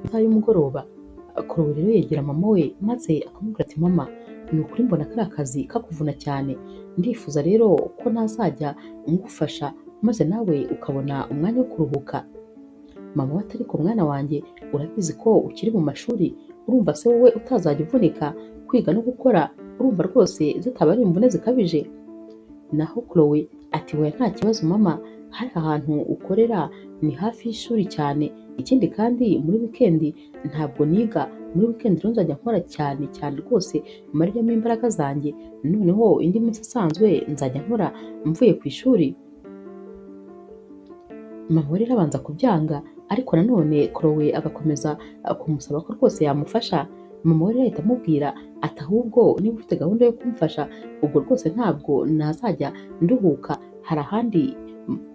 Masaha y'umugoroba, Chloe rero yegera mama we maze akamubwira ati: "Mama, ni ukuri mbona kariya kazi kakuvuna cyane, ndifuza rero ko nazajya ngufasha maze nawe ukabona umwanya wo kuruhuka." Mama we ati: "Ariko mwana wanjye, urabizi ko ukiri mu mashuri, urumva se wowe utazajya uvunika kwiga no gukora? Urumva rwose zitaba ari imvune zikabije?" Naho Chloe ati: "Oya, nta kibazo mama, hari ahantu ukorera ni hafi y'ishuri cyane, ikindi kandi muri wikendi ntabwo niga, muri wikendi rero nzajya nkora cyane cyane rwose mariramo imbaraga zanjye, noneho indi minsi isanzwe nzajya nkora mvuye ku ishuri." Mama we rero abanza kubyanga, ariko nanone Chloe agakomeza kumusaba ko rwose yamufasha. Mama we rero ahita amubwira ati: "Ahubwo niba ufite gahunda yo kumfasha, ubwo rwose ntabwo nazajya nduhuka. Hari ahandi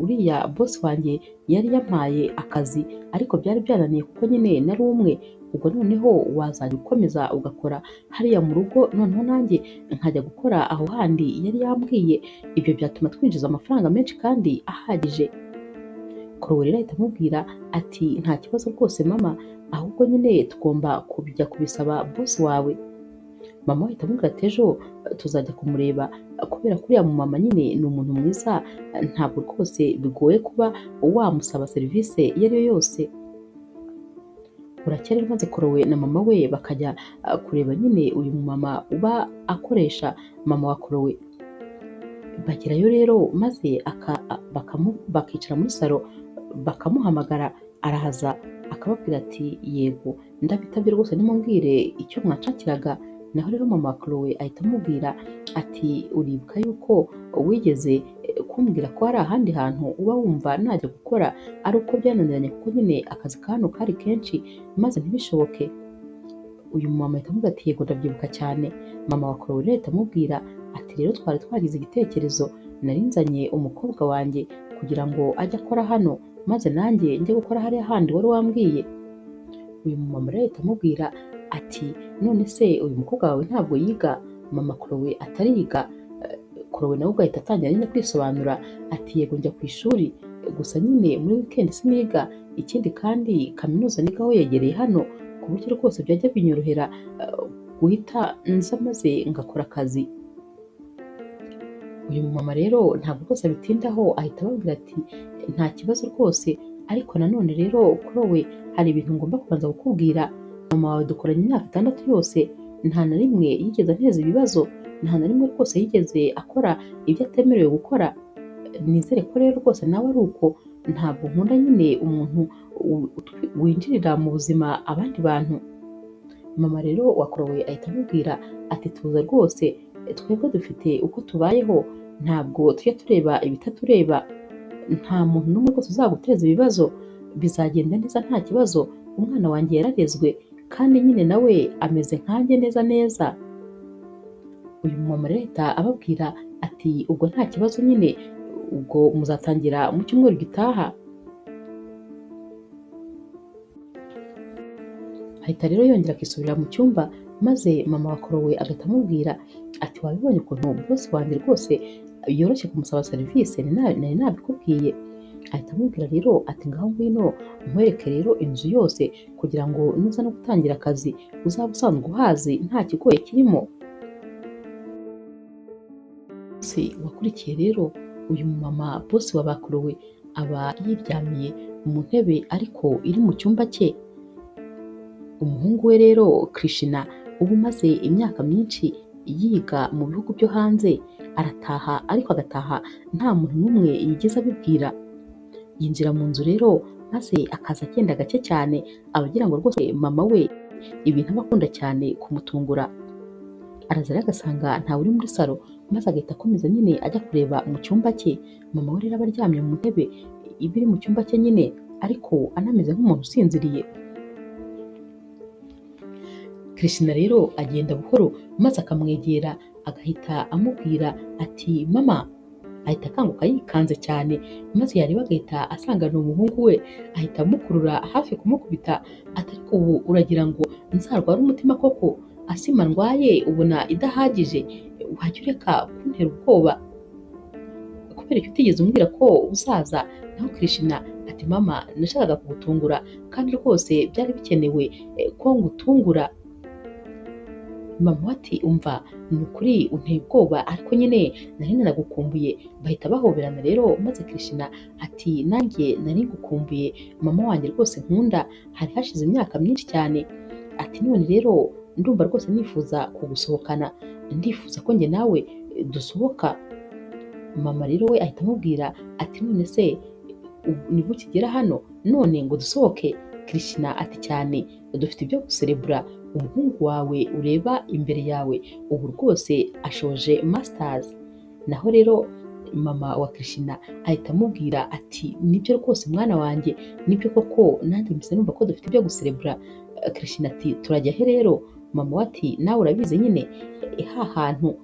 uriya boss wanjye yari yampaye akazi, ariko byari byananiye kuko nyine nari umwe. Ubwo noneho wazajya ukomeza ugakora hariya mu rugo, noneho nanjye nkajya gukora aho handi yari yambwiye. Ibyo byatuma twinjiza amafaranga menshi kandi ahagije." Chloe rero ahita amubwira ati: "Nta kibazo rwose mama, ahubwo nyine tugomba kujya kubisaba boss wawe." Mama we ahita amubwira ati: "Ejo tuzajya kumureba, kubera ko uriya mumama nyine ni umuntu mwiza, ntabwo rwose bigoye kuba wamusaba serivisi iyo ari yo yose." Burakeye rero, maze Chloe na mama we bakajya kureba nyine uyu mumama uba akoresha mama wa Chloe. Bagerayo rero maze bakicara muri salo, bakamuhamagara, arahaza akababwira ati: "Yego, ndabitabye rwose, nimumbwire icyo mwanshakiraga." Naho rero mama wa Chloe ahita amubwira ati: "Uribuka yuko wigeze kumbwira ko hari ahandi hantu uba wumva najya gukora, ari uko byananiranye kuko nyine akazi ka hano kari kenshi maze ntibishoboke?" Uyu mumama ahita amubwira ati: "Yego, ndabyibuka cyane." Mama wa Chloe rero ahita amubwira ati: "Rero twari twagize igitekerezo, nari nzanye umukobwa wanjye kugira ngo ajye akora hano, maze nanjye njye gukora hariya handi wari wambwiye." Uyu mumama rero ahita amubwira ati: "None se uyu mukobwa wawe ntabwo yiga?" Mama Chloe atariga. Chloe nawe ubwo ahita atangira nyine kwisobanura ati: "Yego, njya ku ishuri, gusa nyine muri weekend siniga, ikindi kandi kaminuza nigaho yegereye hano, ku buryo rwose byajya binyorohera guhita nza maze ngakora akazi." Uyu mumama rero ntabwo rwose abitindaho, ahita ababwira ati: "Nta kibazo rwose, ariko nanone rero Chloe, hari ibintu ngomba kubanza kukubwira. Mama wawe dukoranye imyaka 6 yose, nta na rimwe yigeze anteza ibibazo, nta na rimwe rwose yigeze akora ibyo atemerewe gukora. Nizere ko rero rwose nawe ari uko. Ntabwo nkunda nyine umuntu winjirira mu buzima abandi bantu." Mama rero wa Chloe ahita amubwira ati: "Tuza rwose, twebwe dufite uko tubayeho, ntabwo tujya tureba ibitatureba. Nta muntu n'umwe rwose uzaguteza ibibazo, bizagenda neza nta kibazo. Umwana wanjye yararezwe kandi nyine nawe ameze nkanjye neza neza." Uyu mumama rero ahita ababwira ati: "Ubwo nta kibazo nyine, ubwo muzatangira mu cyumweru gitaha." Ahita rero yongera akisubirira mu cyumba, maze mama wa Chloe agahita amubwira ati: "Wabibonye ukuntu boss wanjye rwose yoroshye kumusaba serivisi? Nari nabikubwiye." Ahita amubwira rero ati: "Ngaho ngwino nkwereke rero inzu yose, kugira ngo nuza no gutangira akazi uzaba usanzwe uhazi, nta kigoye kirimo." Umunsi wakurikiye rero, uyu mumama boss wa ba Chloe aba yiryamiye mu ntebe ariko iri mu cyumba cye. Umuhungu we rero Krishna, uba umaze imyaka myinshi yiga mu bihugu byo hanze, arataha, ariko agataha nta muntu n'umwe yigeze abibwira. Yinjira mu nzu rero maze akaza agenda gake cyane, aba agira ngo rwose mama we ibintu aba akunda cyane kumutungura. Araza rero agasanga ntawe uri muri salo, maze agahita akomeza nyine ajya kureba mu cyumba cye. Mama we rero aba aryamye mu ntebe iba iri mu cyumba cye nyine, ariko anameze nk'umuntu usinziriye. Krishna rero agenda buhoro maze akamwegera, agahita amubwira ati: "Mama." Ahita akanguka yikanze cyane, maze yareba agahita asanga ni umuhungu we, ahita amukurura hafi kumukubita ati: "Ariko ubu uragira ngo nzarware umutima koko? Asima ndwaye ubona idahagije? Wajya ureka kuntera ubwoba? Kubera icyo utigeze umbwira ko uzaza?" Naho Krishna Ati mama nashakaga kugutungura kandi rwose byari bikenewe ko ngutungura. Mama ati umva ni ukuri unteye ubwoba ariko nyine nari nanagukumbuye. Bahita bahoberana rero maze Krishna ati nanjye nari ngukumbuye mama wanjye rwose nkunda, hari hashize imyaka myinshi cyane. Ati none rero ndumva rwose nifuza kugusohokana, ndifuza ko njye nawe dusohoka. Mama rero we ahita amubwira ati none se nibwo ukigera hano none ngo dusohoke? Krishna ati cyane, dufite ibyo guserebura, umuhungu wawe ureba imbere yawe ubu rwose ashoje masters. Naho rero mama wa Krishna ahita amubwira ati nibyo rwose mwana wanjye, nibyo koko nanjye mpise numva ko dufite ibyo guserebura. Krishna ati turajya he rero? Mama we ati nawe urabizi nyine, ha hantu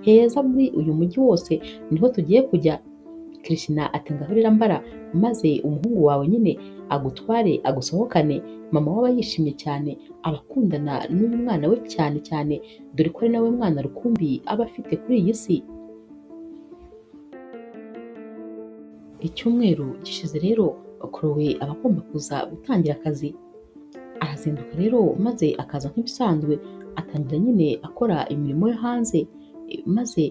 heza muri uyu mujyi wose niho tugiye kujya. Krishna ati ngaho rero ambara maze umuhungu wawe nyine agutware agusohokane. Mama we aba yishimye cyane, aba akundana n'uyu mwana we cyane cyane, dore ko ari nawe mwana rukumbi aba afite kuri iyi si. Icyumweru gishize rero Chloe aba agomba kuza gutangira akazi. Arazinduka rero maze akaza nk'ibisanzwe, atangira nyine akora imirimo yo hanze, maze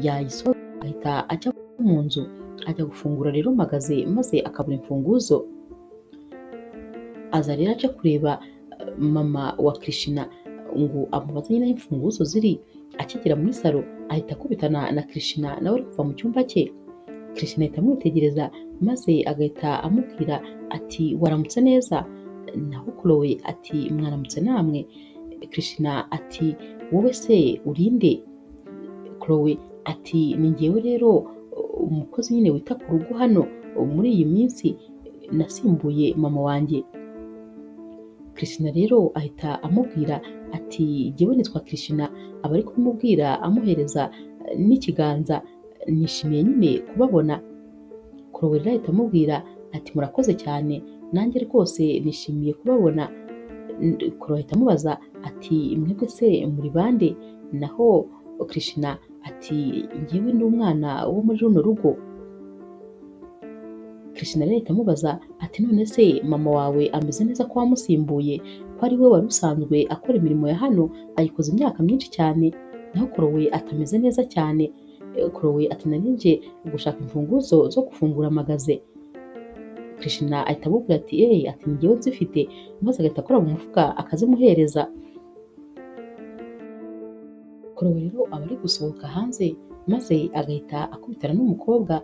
yayisoza ahita ajya mu nzu ajya gufungura rero magaze maze akabura imfunguzo. Aza rero aje kureba mama wa Krishna ngo amubaze nyine aho imfunguzo ziri. Akigera muri salo ahita akubitana na Krishna nawe ari kuva mu cyumba cye. Krishna ahita amwitegereza maze agahita amubwira ati waramutse neza. Naho Chloe ati mwaramutse namwe. Krishna ati wowe se urinde? Chloe ati ni njyewe rero umukozi nyine wita ku rugo hano muri iyi minsi, nasimbuye mama wanjye. Krishna rero ahita amubwira ati njyewe nitwa Krishna. Aba ari kumubwira amuhereza n'ikiganza, nishimiye nyine kubabona. Chloe rero ahita amubwira ati murakoze cyane, nanjye rwose nishimiye kubabona. Chloe ahita amubaza ati mwebwe se muri bande? Naho Krishna ati njyewe ndi umwana wo muri runo rugo. Krishna rero ahita amubaza ati none se mama wawe ameze neza ko wamusimbuye, ko ari we wari usanzwe akora imirimo ya hano ayikoze imyaka myinshi cyane? Naho Chloe atameze neza cyane. Chloe ati nari nje gushaka imfunguzo zo gufungura magaze. Krishna ahita amubwira ati ati ni njyewe nzifite, maze agahita akora mu mufuka akazimuhereza. Chloe rero aba ari gusohoka hanze maze agahita akubitana n'umukobwa.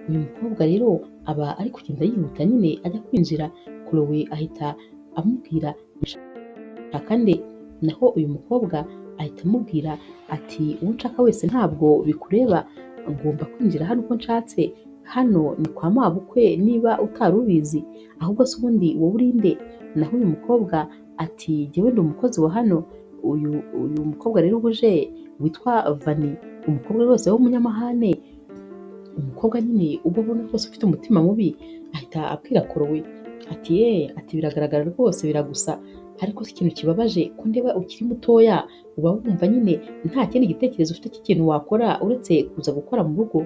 Uyu mukobwa rero aba ari kugenda yihuta nyine ajya kwinjira. Chloe ahita amubwira nshaka nde? Naho uyu mukobwa ahita amubwira ati uwo nshaka wese ntabwo bikureba, ngomba kwinjira hano uko nshatse, hano ni kwa mabukwe niba utari ubizi, ahubwo se ubundi wowe uri nde? Naho uyu mukobwa ati jyewe ndi umukozi wa hano. Uyu mukobwa rero uje witwa Vani, umukobwa rwose w'umunyamahane, umukobwa nyine uba ubona rwose ufite umutima mubi, ahita abwira Chloe ati ati biragaragara rwose biragusa, ariko si ikintu kibabaje ko ndeba ukiri mutoya, uba wumva nyine nta kindi gitekerezo ufite cy'ikintu wakora uretse kuza gukora mu rugo.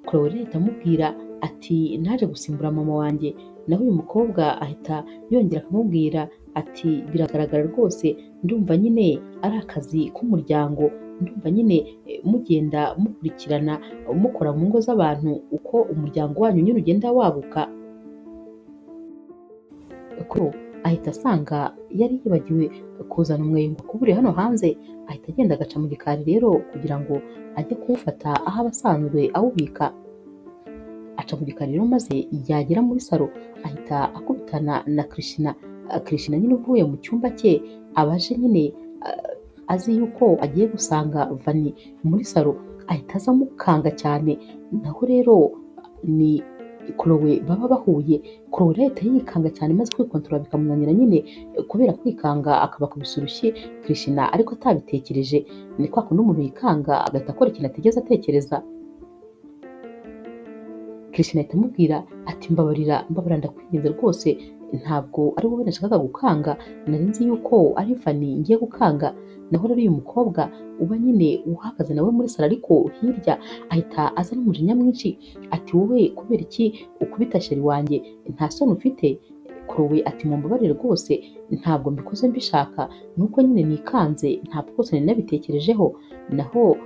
Chloe rero ahita amubwira ati naje gusimbura mama wanjye. Naho uyu mukobwa ahita yongera akamubwira ati biragaragara rwose ndumva nyine ari akazi k'umuryango, ndumva nyine mugenda mukurikirana mukora mu ngo z'abantu uko umuryango wanyu nyine ugenda waguka. Chloe ahita asanga yari yibagiwe kuzana umweyo ngo akubure hano hanze, ahita agenda agaca mu gikari rero kugira ngo ajye kuwufata aho aba asanzwe awubika. Aca mu gikari rero maze yagera muri salo ahita akubitana na Krishna. Krishna nyine uvuye mu cyumba cye abaje nyine azi yuko agiye gusanga Vani muri salo, ahita aza amukanga cyane. Naho rero ni Chloe baba bahuye. Chloe rero ahita yikanga cyane maze kwikontorora bikamunanira nyine kubera kwikanga akabakubisa urushyi Krishna ariko atabitekereje. Ni kwa kundi umuntu yikanga agahita akora ikintu atigeze atekereza. Krishna ahita amubwira ati mbabarira mbabarira ndakwinginze rwose, Ntabwo ari wowe nashakaga gukanga, nari nzi yuko ari Vani ngiye gukanga. Naho rero uyu mukobwa uba nyine uhagaze nawe muri salo ariko hirya ahita aza n'umujinya mwinshi ati wowe kubera iki ukubita sheri wanjye, nta soni ufite? Chloe ati mumbabarire rwose ntabwo mbikoze mbishaka, nuko nyine nikanze, ntabwo rwose nari nabitekerejeho. Naho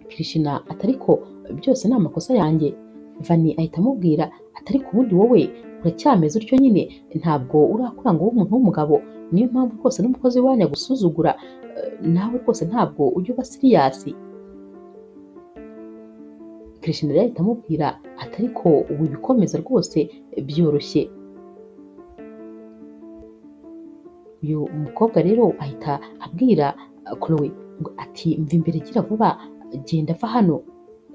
Krishna ati ariko byose ni amakosa yanjye. Vani ahita amubwira ati ariko ubundi wowe uracyameze utyo nyine, ntabwo urakura ngo ube umuntu w'umugabo, niyo mpamvu rwose n'umukozi wanyu agusuzugura, nawe rwose ntabwo ujya uba serious. Krishna rero ahita amubwira ati ariko wibikomeza rwose byoroshye. Uyu mukobwa rero ahita abwira Chloe ngo ati mva imbere gira vuba, genda va hano.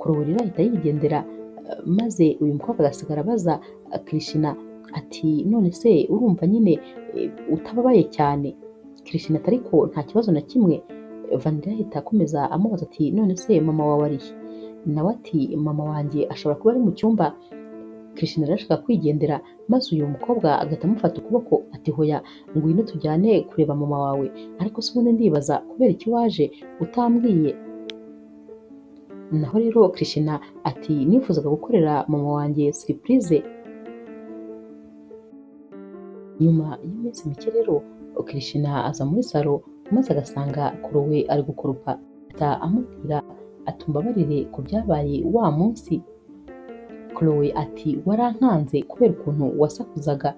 Chloe rero ahita yigendera, maze uyu mukobwa agasigara abaza Krishna ati none se urumva nyine utababaye cyane? Krishna ati ariko nta kibazo na kimwe. Vanilla ahita akomeza amubaza ati none se mama wawe ari he? Nawe ati mama wanjye ashobora kuba ari mu cyumba. Krishna rero ashaka kwigendera, maze uyu mukobwa agahita amufata ukuboko ati hoya ngwino tujyane kureba mama wawe, ariko se ubundi ndibaza kubera iki waje utambwiye? Naho rero Krishna ati nifuzaga gukorera mama wanjye surprise. Nyuma y'iminsi mike rero Krishna aza muri salo maze agasanga Chloe ari gukoropa, ahita amubwira ati umbabarire ku byabaye wa munsi. Chloe ati warankanze kubera ukuntu wasakuzaga.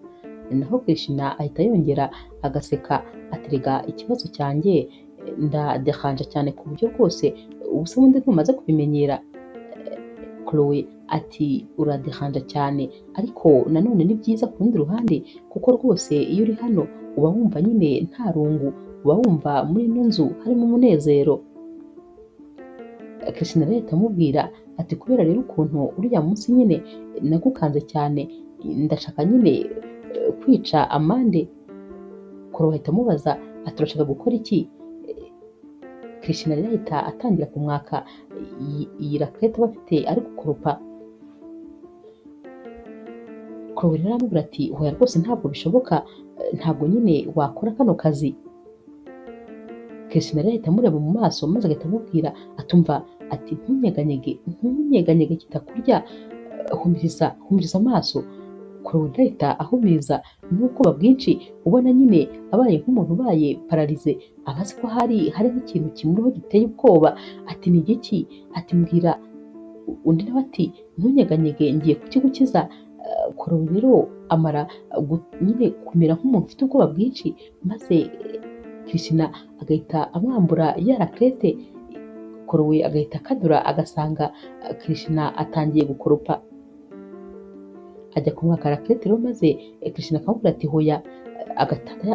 Naho Krishna ahita yongera agaseka ati rega ikibazo cyanjye ndadehanje cyane ku buryo rwose ubu se ubundi ntumaze kubimenyera. Chloe ati uradehanja cyane, ariko nanone ni byiza ku rundi ruhande, kuko rwose iyo uri hano uba wumva nyine nta rungu, uba wumva muri ino nzu harimo umunezero. Krishna rero ahita amubwira ati kubera rero ukuntu uriya munsi nyine nagukanze cyane, ndashaka nyine kwica amande. Chloe ahita amubaza ati urashaka gukora iki? Krishna rero ahita atangira kumwaka iyi rakerete aba afite ari gukoropa. Chloe rero aramubwira ati hoya rwose ntabwo bishoboka, ntabwo nyine wakora kano kazi. Krishna rero ahita amureba mu maso maze agahita amubwira atumva ati ntunyeganyege, ntunyeganyege kitakurya, humiriza, humiriza amaso. Chloe rero ahita ahumiriza n'ubwoba bwinshi, ubona nyine abaye nk'umuntu ubaye pararize, aba azi ko hari nk'ikintu kimuriho giteye ubwoba. Ati ni igiki? Ati mbwira. Undi nawe ati ntunyeganyege ngiye kukigukiza. Chloe rero amara nyine kumera nk'umuntu ufite ubwoba bwinshi, maze Krishna agahita amwambura ya rakerete. Chloe agahita akadura agasanga Krishna atangiye gukoropa, ajya kumwaka rakerete rero, maze Krishna akamubwira ati hoya,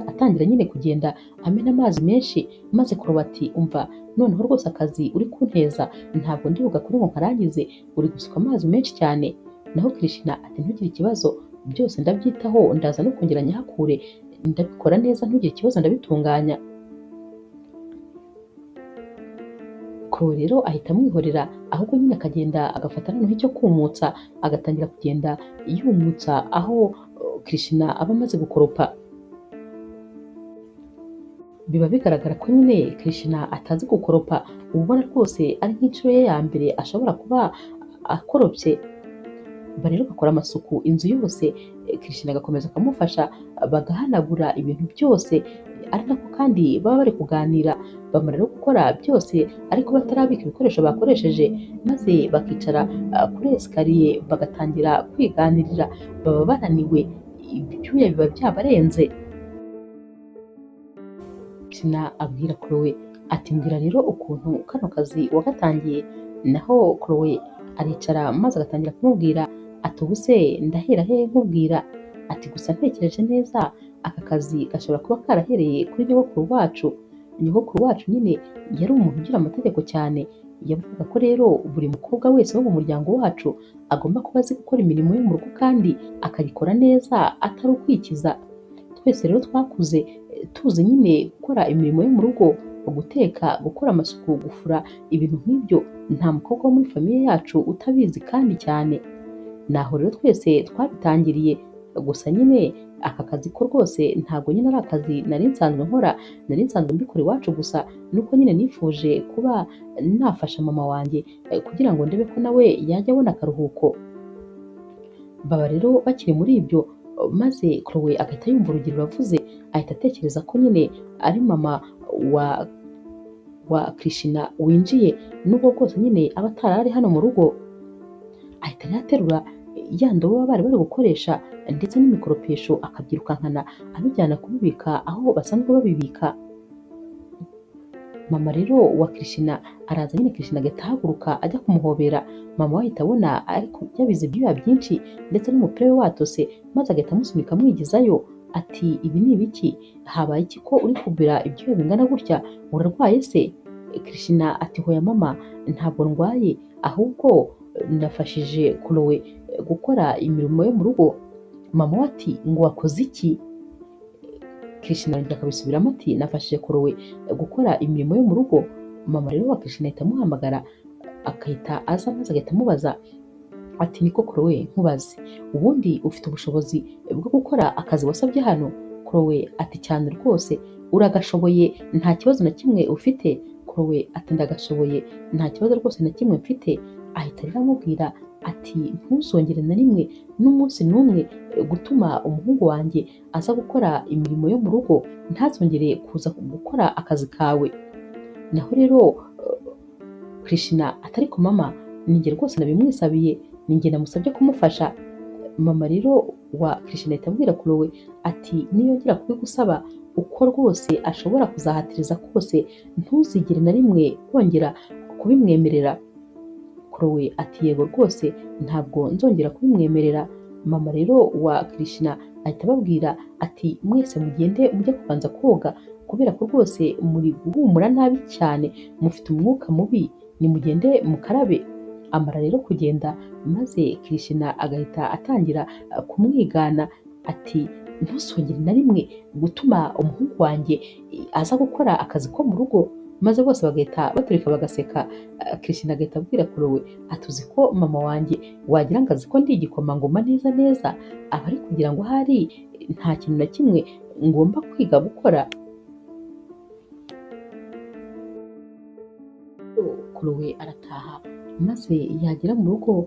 atangira nyine kugenda amena amazi menshi, maze Chloe ati umva noneho rwose akazi uri kunteza ntabwo ndi bugakore ngo nkarangize, uri gusuka amazi menshi cyane. Naho Krishna ati ntugire ikibazo, byose ndabyitaho, ndaza no kongera nyahakure, ndabikora neza, ntugire ikibazo, ndabitunganya. Chloe rero ahita amwihorera, ahubwo nyine akagenda agafata noneho icyo kumutsa, agatangira kugenda yumutsa aho Krishna aba amaze gukoropa. Biba bigaragara ko nyine Krishna atazi gukoropa, uba ubona rwose ari nk'inshuro ye ya mbere ashobora kuba akoropye. Ba rero bakora amasuku inzu yose, Krishna agakomeza akamufasha, bagahanagura ibintu byose, ari nako kandi baba bari kuganira. Bamara no gukora byose ariko batarabika ibikoresho bakoresheje, maze bakicara kuri esikariye bagatangira kwiganirira. Baba bananiwe, ibyuya biba byabarenze. Krishna abwira Chloe ati mbwira rero ukuntu kano kazi wagatangiye. Naho Chloe aricara maze agatangira kumubwira ati ubu se ndahera he nkubwira? Ati gusa ntekereje neza aka kazi gashobora kuba karahereye kuri nyogokuru wacu. Nyogokuru wacu nyine yari umuntu ugira amategeko cyane, yavugaga ko rero buri mukobwa wese wo mu muryango wacu agomba kuba azi gukora imirimo yo mu rugo kandi akayikora neza atari ukwikiza. Twese rero twakuze tuzi nyine gukora imirimo yo mu rugo, guteka, gukora amasuku, gufura, ibintu nk'ibyo. Nta mukobwa wo muri famiye yacu utabizi kandi cyane. Naho rero twese twabitangiriye, gusa nyine Aka kazi ko rwose ntabwo nyine ari akazi nari nsanzwe nkora, nari nsanzwe mbikora iwacu gusa, nuko nyine nifuje kuba nafasha mama wanjye kugira ngo ndebe ko nawe yajya abona akaruhuko. Baba rero bakiri muri ibyo, maze Chloe agahita yumva urugi ruravuze, ahita atekereza ko nyine ari mama wa Krishna winjiye, nubwo bwose nyine aba atari ari hano mu rugo. Ahita rero aterura ya ndobo baba bari bari gukoresha ndetse n'imikoropesho, akabyirukankana abijyana kubibika aho basanzwe babibika. Mama rero wa Krishna araza nyine, Krishna agahita ahaguruka ajya kumuhobera. Mama we ahita abona ariko yabize ibyuya byinshi ndetse n'umupira we watose, maze agahita amusunika amwigizayo ati ibi ni ibiki? Habaye iki ko uri kubira ibyuya bingana gutya? Urarwaye se? Krishna ati hoya mama, ntabwo ndwaye, ahubwo nafashije Chloe gukora imirimo yo mu rugo. Mama we ati ngo wakoze iki? Krishna arongera akabisubiramo ati nafashije Chloe gukora imirimo yo mu rugo. Mama rero wa Krishna ahita amuhamagara, akahita aza maze agahita amubaza ati niko Chloe, nkubaze, ubundi ufite ubushobozi bwo gukora akazi wasabye hano? Chloe ati cyane rwose, uragashoboye, nta kibazo na kimwe ufite? Chloe ati ndagashoboye, nta kibazo rwose na kimwe mfite. Ahita rero amubwira ati ntuzongere na rimwe n'umunsi n'umwe gutuma umuhungu wanjye aza gukora imirimo yo mu rugo, ntazongere kuza gukora akazi kawe. Naho rero Krishna atari ko mama, ninjye rwose nabimwisabiye, ninjye namusabye kumufasha. Mama rero wa Krishna ahita abwira Chloe ati niyongera kubigusaba uko rwose ashobora kuzahatiriza kose, ntuzigere na rimwe wongera kubimwemerera. Chloe ati yego rwose ntabwo nzongera kubimwemerera. Mama rero wa Krishna ahita ababwira ati mwese mugende mujye kubanza koga, kubera ko rwose muri guhumura nabi cyane, mufite umwuka mubi, nimugende mukarabe. Amara rero kugenda, maze Krishna agahita atangira kumwigana ati ntuzongere na rimwe gutuma umuhungu wanjye aza gukora akazi ko mu rugo. Maze bose bagahita baturika bagaseka. Krishna agahita abwira Chloe ati uzi ko mama wanjye wagira ngo azi ko ndi igikomangoma neza neza, aba ari kugira ngo ahari nta kintu na kimwe ngomba kwiga gukora. Chloe arataha, maze yagera mu rugo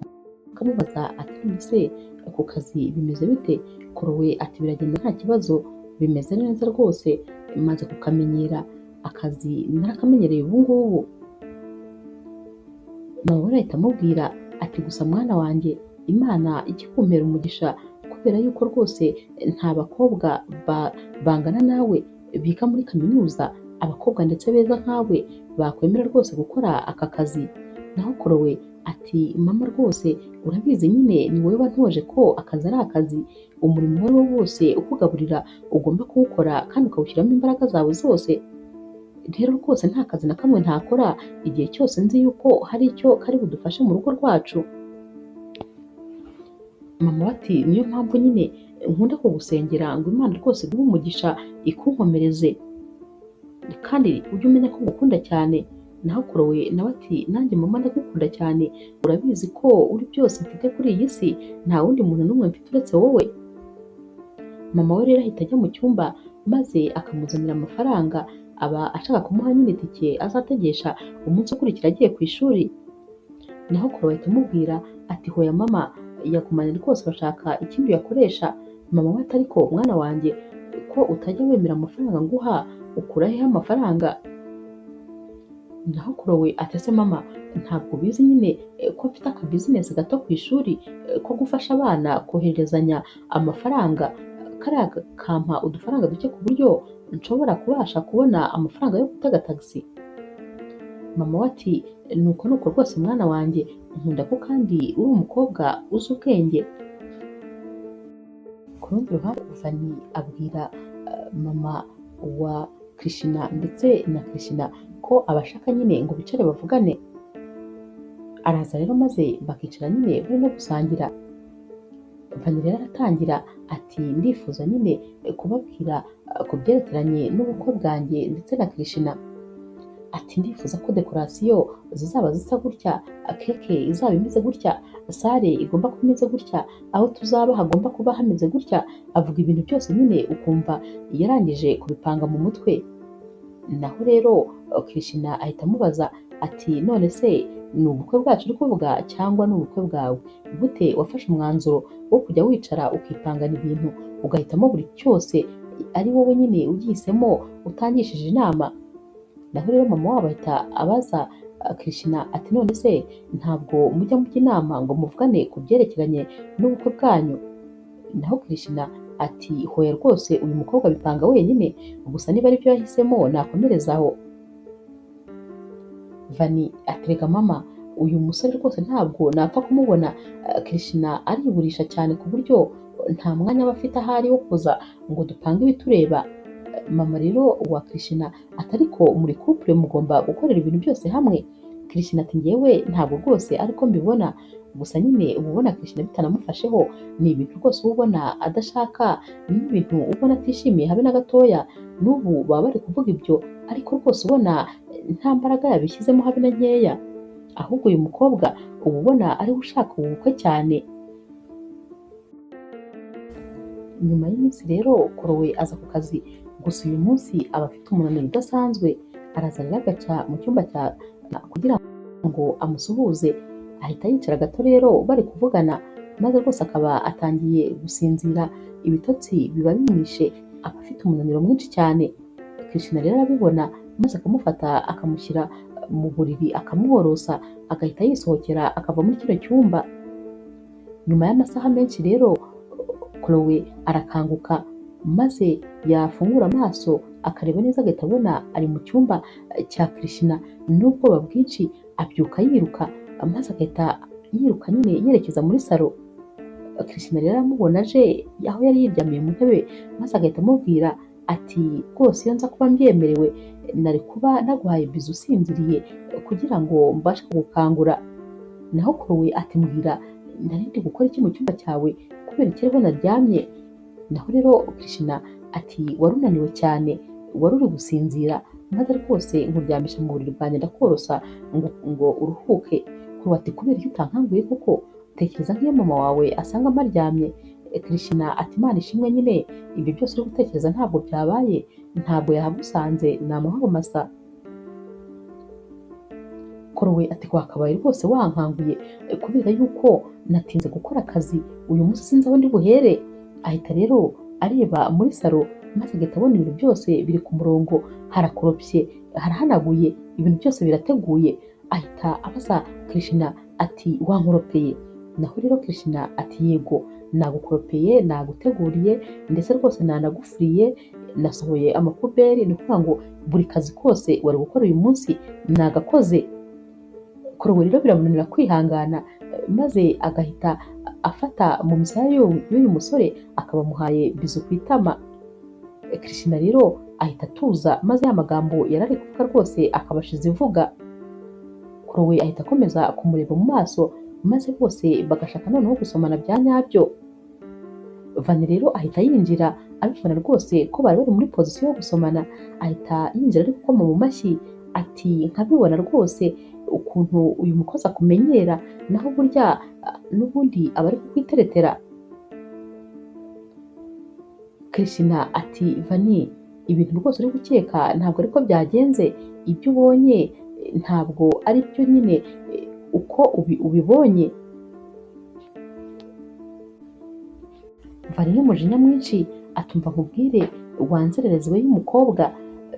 akamubaza ati none se ku kazi bimeze bite? Chloe ati biragenda nta kibazo, bimeze neza rwose, maze kukamenyera, akazi narakamenyereye ubu ngubu. Mama we ahita amubwira ati gusa mwana wanjye, Imana ijye ikumpera umugisha, kubera yuko rwose nta bakobwa bangana nawe biga muri kaminuza, abakobwa ndetse beza nkawe bakwemera rwose gukora aka kazi. Naho Chloe ati mama rwose urabizi nyine ni wowe wantoje ko akazi ari akazi, umurimo uwo ari wo wose ukugaburira ugomba kuwukora kandi ukawushyiramo imbaraga zawe zose. Rero rwose nta kazi na kamwe ntakora igihe cyose nzi yuko hari icyo kari budufashe mu rugo rwacu. Mama we ati niyo mpamvu nyine nkunda kugusengera ngo Imana rwose iguhe umugisha ikunkomereze, kandi ujye umenya ko ngukunda cyane. Naho Chloe nawe ati nanjye mama ndagukunda cyane, urabizi ko uri byose mfite kuri iyi si, nta wundi muntu n'umwe mfite uretse wowe. Mama we rero ahita ajya mu cyumba maze akamuzanira amafaranga, aba ashaka kumuha nyine itike azategesha umunsi ukurikira agiye ku ishuri. Naho Chloe ahita amubwira ati hoya mama, yagumanye rwose bashaka ikindi uyakoresha. Mama we ati ariko mwana wanjye ko utajya wemera amafaranga nguha, ukura hehe amafaranga? Naho Chloe ati ese mama ntabwo ubizi nyine ko mfite aka business gato ku ishuri ko gufasha abana kohererezanya amafaranga, kariya kampa udufaranga duke ku buryo nshobora kubasha kubona amafaranga yo gutega tagisi. Mama we ati nuko nuko rwose mwana wanjye, nkunda ko kandi uri umukobwa uzi ubwenge. Ku rundi ruhande Vani abwira mama wa Krishna ndetse na Krishna ko abashaka nyine ngo bicare bavugane. Araza rero maze bakicara nyine bari no gusangira. Vani rero aratangira ati ndifuza nyine kubabwira ku byerekeranye n'ubukwe bwanjye ndetse na Krishna. Ati ndifuza ko dekorasiyo zizaba zisa gutya, keke izaba imeze gutya, sale igomba kuba imeze gutya, aho tuzaba hagomba kuba hameze gutya. Avuga ibintu byose nyine ukumva yarangije kubipanga mu mutwe. Naho rero Krishna ahita amubaza ati none se ni ubukwe bwacu uri kuvuga cyangwa ni ubukwe bwawe? Gute wafashe umwanzuro wo kujya wicara ukipangana ibintu ugahitamo buri cyose ari wowe nyine ugihisemo utangishije inama? Naho rero mama wabo ahita abaza Krishna ati none se ntabwo mujya mujya inama ngo muvugane ku byerekeranye n'ubukwe bwanyu? Naho Krishna ati hoya rwose uyu mukobwa abipanga wenyine, gusa niba aribyo yahisemo nakomereza aho. Vani aterega mama, uyu musore rwose ntabwo napfa kumubona. Krishna ariburisha cyane ku buryo nta mwanya aba afite ahari wo kuza ngo dupange ibitureba. Mama rero wa Krishna ati ariko muri couple mugomba gukorera ibintu byose hamwe. Krishna ati njyewe ntabwo rwose ariko mbibona, gusa nyine uba ubona Krishna bitanamufasheho, ni ibintu rwose uba ubona adashaka, ni ibintu ubona atishimiye habe na gatoya. N'ubu baba bari kuvuga ibyo ariko rwose ubona nta mbaraga yabishyizemo habe na nkeya, ahubwo uyu mukobwa uba ubona ariwe ushaka ubu bukwe cyane. Nyuma y'iminsi rero Korowe aza ku kazi, gusa uyu munsi aba afite umunaniro udasanzwe. Araza rero agaca mu cyumba cya kugira ngo amusuhuze, ahita yicara gato rero bari kuvugana, maze rwose akaba atangiye gusinzira, ibitotsi biba bimwishe, aba afite umunaniro mwinshi cyane. Krishna rero arabibona maze akamufata akamushyira mu buriri akamworosa, agahita yisohokera akava muri kino cyumba. Nyuma y'amasaha menshi rero Chloe arakanguka, maze yafungura amaso akareba neza agahita abona ari mu cyumba cya Krishna. N'ubwoba bwinshi abyuka yiruka, maze agahita yiruka nyine yerekeza muri salo. Krishna rero aramubona aje aho yari yiryamiye mu ntebe, maze agahita amubwira ati rwose iyo nza kuba mbyemerewe nari kuba naguhaye bizu usinziriye kugira ngo mbashe kugukangura. Naho Chloe ati mbwira nari ndi gukora iki mu cyumba cyawe kubera iki ariho naryamye? Naho rero Krishna ati wari unaniwe cyane, wari uri gusinzira, maze rwose nkuryamisha mu buriri bwanjye ndakorosa ngo uruhuke. Chloe ati kubera iki utankanguye koko? Tekereza nk'iyo mama wawe asanga mparyamye. Krishna ati Imana ishimwe nyine ibyo byose uri gutekereza ntabwo byabaye, ntabwo yahagusanze, ni amahoro masa. Chloe ati wakabaye rwose wankanguye kubera yuko natinze gukora akazi uyu munsi sinzi aho ndi buhere. Ahita rero areba muri salo maze agahita abona ibintu byose biri ku murongo, harakoropye, harahanaguye, ibintu byose birateguye. Ahita abaza Krishna ati wankoropeye? Naho rero Krishna ati yego nagukoropeye, naguteguriye, ndetse rwose nanagufuriye, nasohoye amakuberi, ni ukuvuga ngo buri kazi kose wari gukora uyu munsi nagakoze. Chloe rero biramunanira kwihangana, maze agahita afata mu misaya y'uyu musore akaba amuhaye bizu ku itama. Krishna rero ahita atuza, maze ya magambo yari ari kuvuga rwose akabashiza ivuga. Chloe ahita akomeza kumureba mu maso, maze bose bagashaka noneho gusomana bya nyabyo. Vani rero ahita yinjira abibona rwose ko bari bari muri pozisiyo yo gusomana, ahita yinjira ari gukoma mu mashyi ati nkabibona rwose ukuntu uyu mukozi akumenyera, naho burya n'ubundi aba ari kukwiteretera. Krishna ati Vani ibintu rwose uri gukeka ntabwo ariko byagenze, ibyo ubonye ntabwo ari byo nyine uko ubibonye. Vani n'umujinya mwinshi atumva nkubwire wanzererezi we y'umukobwa,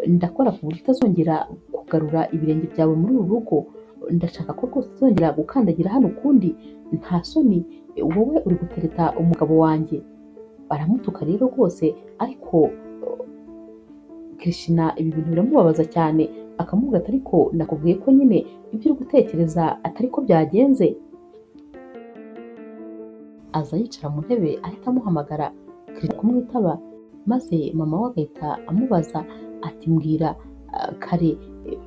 ndakora ku buryo utazongera kugarura ibirenge byawe muri uru rugo, ndashaka ko rwose utazongera gukandagira hano ukundi, nta soni wowe uri gutereta umugabo wanjye. Baramutuka rero rwose, ariko Krishna ibi bintu biramubabaza cyane, akamubwira ati ariko nakubwiye ko nyine ibyo uri gutekereza atari ko byagenze. Aza yicara mu ntebe ahita amuhamagara, Krishna kumwitaba, maze mama we agahita amubaza ati mbwira kare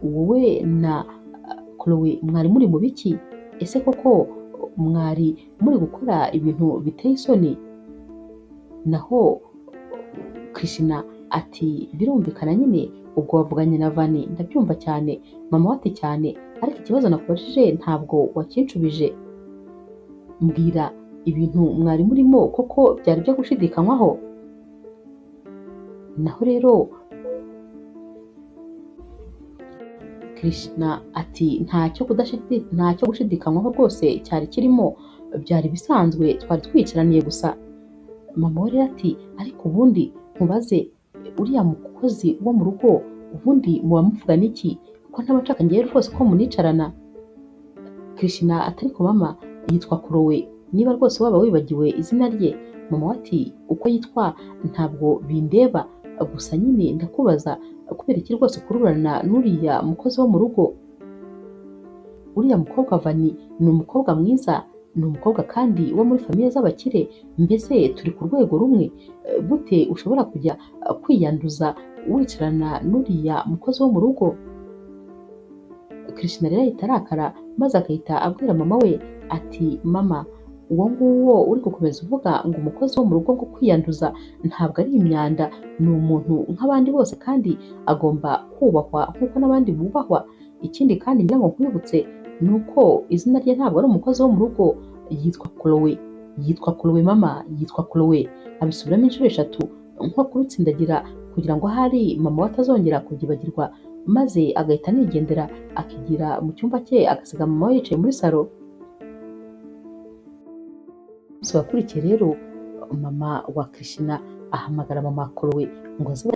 wowe na Chloe mwari muri mu biki? Ese koko mwari muri gukora ibintu biteye isoni? Naho Krishna ati birumvikana nyine Ubwo wavuganye na Vani ndabyumva cyane. Mama we ati cyane, ariko ikibazo nakubajije ntabwo wakinshubije. Mbwira ibintu mwari murimo koko byari byo gushidikanywaho? Naho rero Krishna ati ntacyo gushidikanywaho rwose cyari kirimo, byari bisanzwe twari twicaraniye gusa. Mama we rero ati ariko ubundi nkubaze, uriya mukozi wo mu rugo ubundi muba muvugana iki ko ntaba nshaka ngewe rwose ko municarana? Krishna ati ariko mama yitwa Chloe, niba rwose waba wibagiwe izina rye. Mama we ati uko yitwa ntabwo bindeba, gusa nyine ndakubaza kubera iki rwose ukururana n'uriya mukozi wo mu rugo? Uriya mukobwa Vani ni umukobwa mwiza, ni umukobwa kandi wo muri famiye z'abakire, mbese turi ku rwego rumwe, gute ushobora kujya kwiyanduza wicarana n'uriya mukozi wo mu rugo? Krishna rero ahita arakara maze agahita abwira mama we ati mama, uwo nguwo uri gukomeza uvuga ngo umukozi wo mu rugo ngo kwiyanduza ntabwo ari imyanda, ni umuntu nk'abandi bose kandi agomba kubahwa nk'uko n'abandi bubahwa. Ikindi kandi ngira ngo nkwibutse ni uko izina rye ntabwo ari umukozi wo mu rugo, yitwa Chloe, yitwa Chloe mama, yitwa Chloe. Abisubiramo inshuro 3 nko kurutsindagira kugira ngo ahari mama we atazongera kubyibagirwa, maze agahita anigendera akigira mu cyumba cye agasiga mama we yicaye muri salo. Umunsi wakurikiye rero mama wa Krishna ahamagara mama Chloe ngo aze.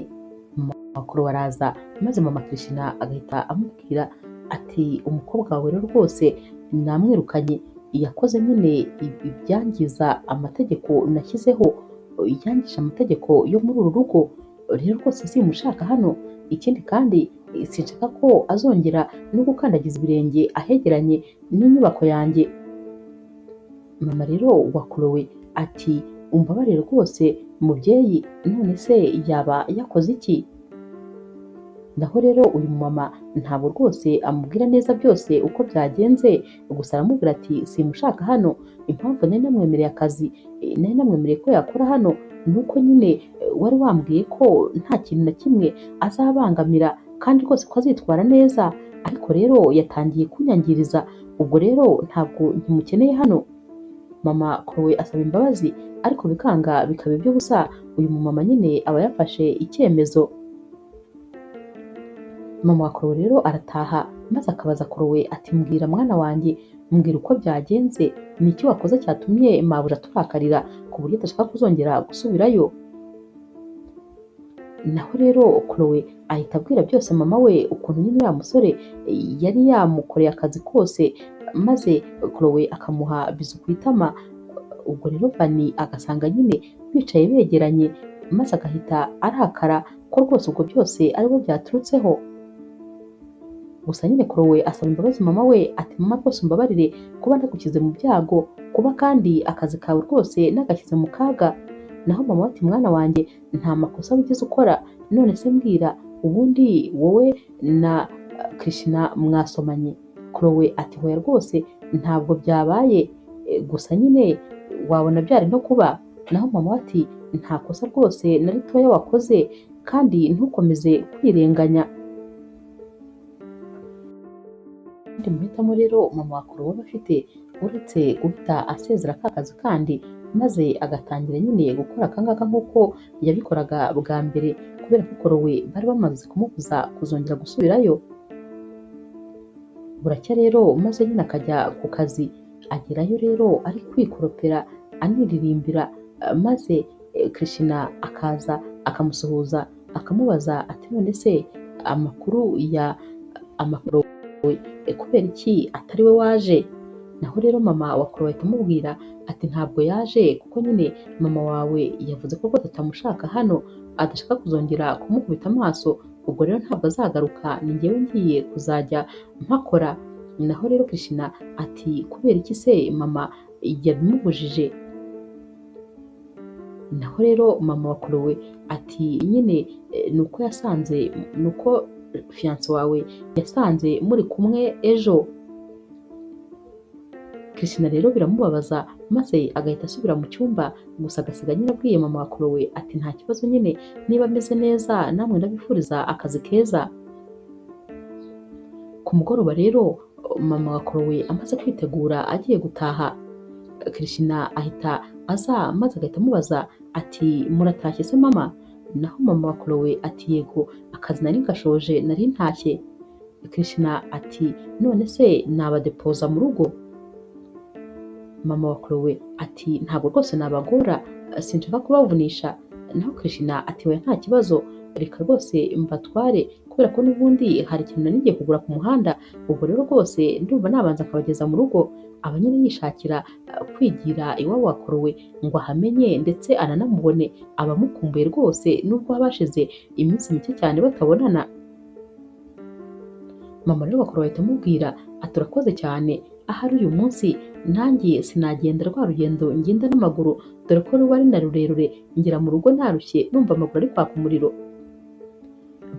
Mama Chloe araza maze mama Krishna agahita amubwira ati umukobwa wawe rero rwose namwirukanye, yakoze nyine ibyangiza amategeko nashyizeho, yangije amategeko yo muri uru rugo, rero rwose simushaka hano. Ikindi kandi sinshaka ko azongera no gukandagiza ibirenge ahegeranye n'inyubako yanjye. Mama rero wa Chloe ati umbabarire rwose mubyeyi, none se yaba yakoze iki? Naho rero uyu mama ntabwo rwose amubwira neza byose uko byagenze, gusa aramubwira ati simushaka hano, impamvu nari namwemereye akazi, nari namwemereye ko yakora hano ni uko nyine wari wambwiye ko nta kintu na kimwe azabangamira kandi rwose ko azitwara neza, ariko rero yatangiye kunyangiriza, ubwo rero ntabwo nkimukeneye hano. Mama Chloe asaba imbabazi ariko bikanga bikaba iby'ubusa, uyu mumama nyine aba yafashe icyemezo. Mama wa Chloe rero arataha maze akabaza Chloe ati mbwira mwana wanjye, mbwira uko byagenze, ni iki wakoze cyatumye mabuja aturakarira ku buryo adashaka kuzongera gusubirayo? Naho rero Chloe ahita abwira byose mama we ukuntu nyine uriya musore yari yamukoreye akazi kose, maze Chloe akamuha bizu ku itama. Ubwo rero Vani agasanga nyine bicaye begeranye, maze agahita arakara ko rwose ubwo byose aribo byaturutseho. Gusa nyine Chloe asaba imbabazi mama we ati mama rwose umbabarire kuba nagushyize mu byago, kuba kandi akazi kawe rwose nagashyize mu kaga. Naho mama we ati mwana wanjye nta makosa wigeze ukora, none se mbwira ubundi wowe na Krishna mwasomanye? Chloe ati hoya rwose ntabwo byabaye, gusa nyine wabona byari no kuba. Naho mama we ati nta kosa rwose na ritoya wakoze kandi ntukomeze kwirenganya. Muhitamo rero mama wa Chloe aba afite uretse guhita asezera ka kazi kandi maze agatangira nyine gukora akangaka nk'uko yabikoraga bwa mbere, kubera ko Chloe bari bamaze kumubuza kuzongera gusubirayo. Buracya rero maze nyine akajya ku kazi, agerayo rero ari kwikoropera aniririmbira, maze Krishna akaza akamusuhuza akamubaza ati none se amakuru ya amakuru kubera iki atari we waje? Naho rero mama wa Chloe ahita amubwira ati ntabwo yaje kuko nyine mama wawe yavuze ko rwose atamushaka hano, adashaka kuzongera kumukubita amaso, ubwo rero ntabwo azagaruka, ni njyewe ngiye kuzajya mpakora. Naho rero Krishna ati kubera iki se mama yabimubujije? Naho rero mama wa Chloe ati nyine nuko yasanze, nuko fiancé wawe yasanze muri kumwe ejo. Krishna rero biramubabaza maze agahita asubira mu cyumba, gusa agasiga nyine abwiye mama wa Chloe ati nta kibazo nyine niba ameze neza namwe ndabifuriza akazi keza. Ku mugoroba rero mama wa Chloe amaze kwitegura agiye gutaha, Krishna ahita aza maze agahita amubaza ati muratashye se mama? Naho mama wa Chloe ati yego akazi nari gashoje nari ntashye. Krishna ati none se nabadepoza mu rugo? Mama wa Chloe ati ntabwo rwose nabagora sinshaka kubavunisha. Naho Krishna ati oya nta kibazo reka rwose mbatware kubera ko n'ubundi hari ikintu nari ngiye kugura ku muhanda, ubwo rero rwose ndumva nabanza akabageza mu rugo. Aba nyine yishakira kwigira iwabo wa Chloe ngo ahamenye ndetse ananamubone, abamukumbuye rwose nubwo haba hashize iminsi mike cyane batabonana. Mama rero wa Chloe ahita amubwira ati urakoze cyane, ahari uyu munsi nanjye sinagenda rwa rugendo ngenda n'amaguru dore ko ruba ari na rurerure, ngera mu rugo narushye numva amaguru ari kwaka umuriro.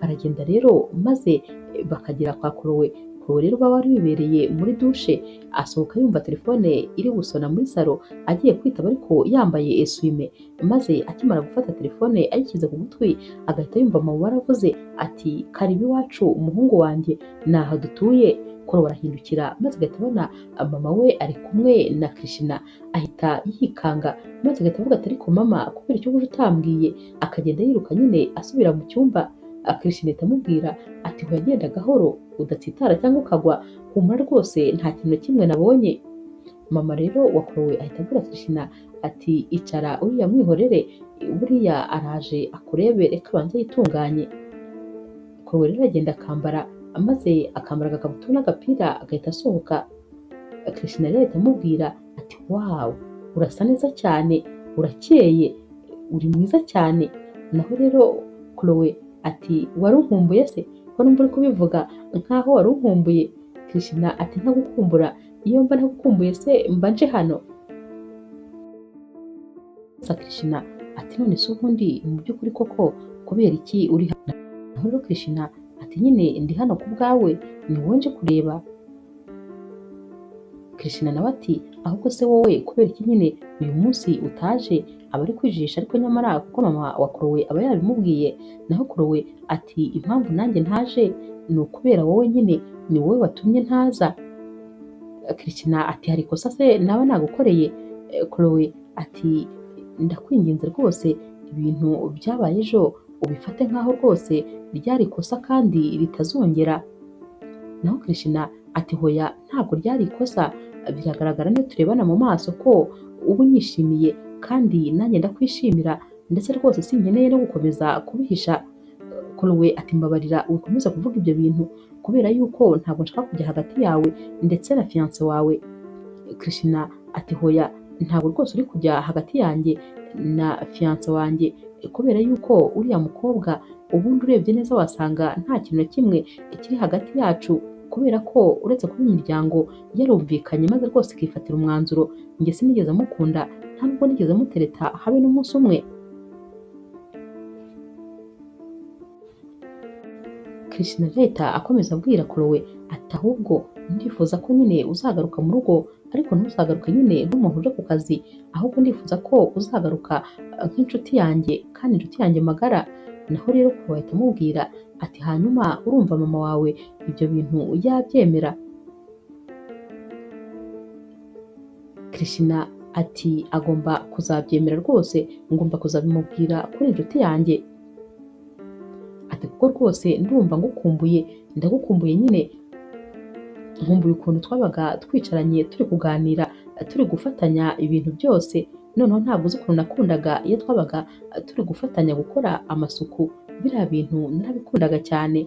Baragenda rero maze bakagera kwa Chloe. Chloe rero baba wari wibereye muri dushe, asohoka yumva telefone iri gusona muri salo, agiye kwitaba ariko yambaye eswime, maze akimara gufata telefone ayishyize ku gutwi agahita yumva mama waravuze ati karibu iwacu umuhungu wanjye ni aha dutuye. Chloe arahindukira maze agahita abona mama we ari kumwe na Krishna, ahita yikanga maze agahita avuga ati ariko mama kubera icyo uje utambwiye? Akagenda yiruka nyine asubira mu cyumba. Krishna ahita amubwira ati hoya genda gahoro udatsitara cyangwa ukagwa, humura rwose nta kintu na kimwe nabonye. Mama rero wa Chloe ahita abwira Krishna ati icara uriya mwihorere, buriya araje akurebe reka abanze yitunganye. Chloe rero aragenda akambara maze akambara agakabutura n'agapira agahita asohoka. Krishna rero ahita amubwira ati wawu urasa neza cyane, urakeye, uri mwiza cyane. Naho rero Chloe ati wari unkumbuye se? Ko numva uri kubivuga nkaho wari unkumbuye. Krishna ati ntagukumbura, iyo mba ntagukumbuye se mba nje hano? Krishna ati none se ubundi mu by'ukuri koko kubera iki uri hano? Naho rero Krishna ati nyine ndi hano ku bwawe, ni wowe nje kureba. Krishna nawe ati ahubwo se wowe kubera iki nyine uyu munsi utaje? Aba ari kwijijisha ariko nyamara kuko mama wa Chloe aba yarabimubwiye. Naho Chloe ati impamvu nanjye ntaje ni ukubera wowe nyine, ni wowe watumye ntaza. Krishna ati hari ikosa se naba nagukoreye? Chloe ati ndakwinginze rwose ibintu byabaye ejo ubifate nkaho rwose ryari ikosa kandi ritazongera. Naho Krishna ati hoya ntabwo ryari ikosa, biragaragara niyo turebana mu maso ko uba unyishimiye kandi nanjye ndakwishimira, ndetse rwose sinkeneye no gukomeza kubihisha. Chloe ati mbabarira ukomeze kuvuga ibyo bintu kubera yuko ntabwo nshaka kujya hagati yawe ndetse na fiance wawe. Krishna ati hoya ntabwo rwose uri kujya hagati yanjye na fiance wanjye kubera yuko uriya mukobwa ubundi urebye neza wasanga nta kintu na kimwe kiri hagati yacu, kubera ko uretse kuba imiryango yarumvikanye maze rwose ikifatira umwanzuro, njye sinigeze mukunda nta nubwo nigeze mutereta habe n'umunsi umwe. Krishna leta akomeza abwira Chloe ati ahubwo ndifuza ko nyine uzagaruka mu rugo, ariko ntuzagaruke nyine nk'umuntu uje ku kazi, ahubwo ndifuza ko uzagaruka nk'inshuti yanjye kandi inshuti yanjye magara. Naho rero Chloe ahita amubwira ati hanyuma urumva mama wawe ibyo bintu yabyemera? Krishna ati agomba kuzabyemera rwose, ngomba kuzabimubwira kuri inshuti yanjye. Ati kuko rwose ndumva ngukumbuye, ndagukumbuye nyine, nkumbuye ukuntu twabaga twicaranye turi kuganira turi gufatanya ibintu byose, noneho ntabwo uzi ukuntu nakundaga iyo twabaga turi gufatanya gukora amasuku, biriya bintu narabikundaga cyane.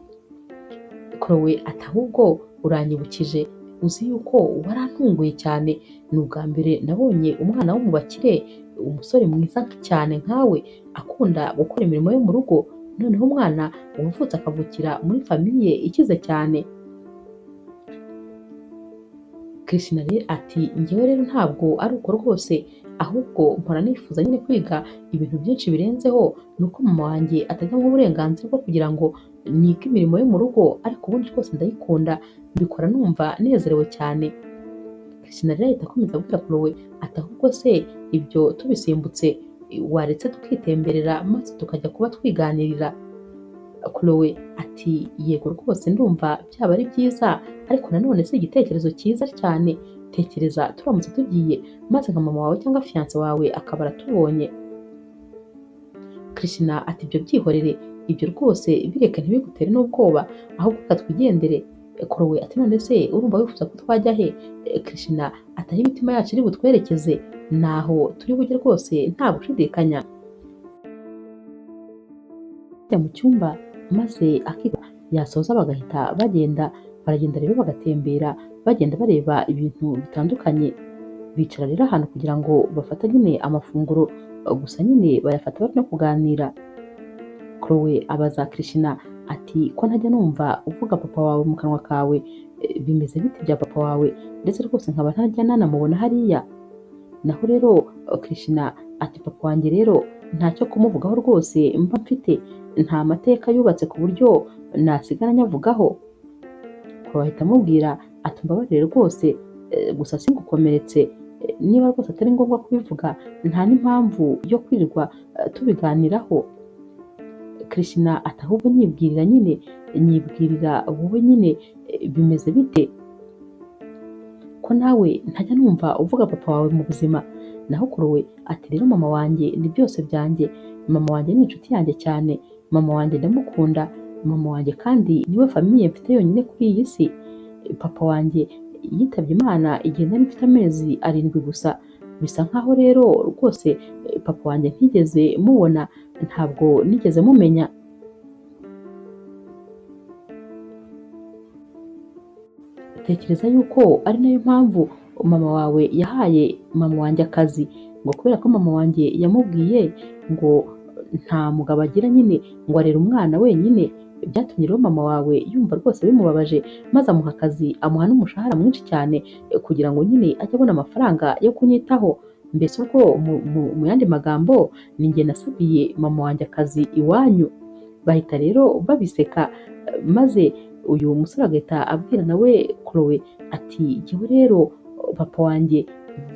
Chloe ati ahubwo uranyibukije, uzi yuko warantunguye cyane, ni ubwa mbere nabonye umwana wo mu bakire, umusore mwiza cyane nkawe akunda gukora imirimo yo mu rugo, noneho umwana wavutse akavukira muri famiye ikize cyane. Krishna rero ati njyewe rero ntabwo ari uko rwose, ahubwo mpora nifuza nyine kwiga ibintu byinshi birenzeho, ni uko mama wanjye atajya ampa uburenganzira bwo kugira ngo nige imirimo yo mu rugo, ariko ubundi rwose ndayikunda, mbikora numva nezerewe cyane. Krishna rero ahita akomeza abwira Chloe ati ahubwo se ibyo tubisimbutse waretse tukitemberera maze tukajya kuba twiganirira. Chloe ati yego rwose ndumva byaba ari byiza, ariko nanone si igitekerezo cyiza cyane. Tekereza turamutse tugiye maze nka mama wawe cyangwa fiance wawe akaba aratubonye. Krishna ati ibyo byihorere, ibyo rwose bireke ntibigutere n'ubwoba, ahubwo reka twigendere. Chloe ati none se urumva wifuza ko twajya he? Krishna ati aho imitima yacu iri butwerekeze naho turi bujye rwose nta gushidikanya. Ajya mu cyumba maze akiga, yasoza bagahita bagenda. Baragenda rero bagatembera, bagenda bareba ibintu bitandukanye. Bicara rero ahantu kugira ngo bafate nyine amafunguro, gusa nyine bayafata bari no kuganira. Chloe abaza Krishna ati ko ntajya numva uvuga papa wawe mu kanwa kawe, bimeze bite bya papa wawe, ndetse rwose nkaba ntajya nanamubona hariya. Naho rero Krishna ati papa wanjye rero ntacyo kumuvugaho rwose mba mfite, nta mateka yubatse ku buryo nasigara nyavugaho. Chloe ahita amubwira ati mbabarire rwose, gusa singukomeretse, niba rwose atari ngombwa kubivuga nta n'impamvu yo kwirirwa tubiganiraho. Krishna ati ahubwo nyibwirira nyine, nyibwirira wowe nyine, bimeze bite ko nawe ntajya numva uvuga papa wawe mu buzima. Naho Chloe ati rero mama wanjye ni byose byanjye, mama wanjye ni inshuti yanjye cyane, mama wanjye ndamukunda, mama wanjye kandi niwe famiye mfite yonyine kuri iyi si. Papa wanjye yitabye Imana igihe nari mfite amezi 7 gusa, bisa nkaho rero rwose papa wanjye ntigeze mubona, ntabwo nigeze mumenya. Tekereza yuko ari nayo mpamvu mama wawe yahaye mama wanjye akazi, ngo kubera ko mama wanjye yamubwiye ngo nta mugabo agira nyine, ngo arera umwana wenyine. Byatumye rero mama wawe yumva rwose bimubabaje, maze amuha akazi, amuha n'umushahara mwinshi cyane kugira ngo nyine ajye abona amafaranga yo kunyitaho. Mbese ubwo mu yandi magambo ni njye nasabiye mama wanjye akazi iwanyu. Bahita rero babiseka, maze uyu musore agahita abwira nawe Chloe ati jyewe rero papa wanjye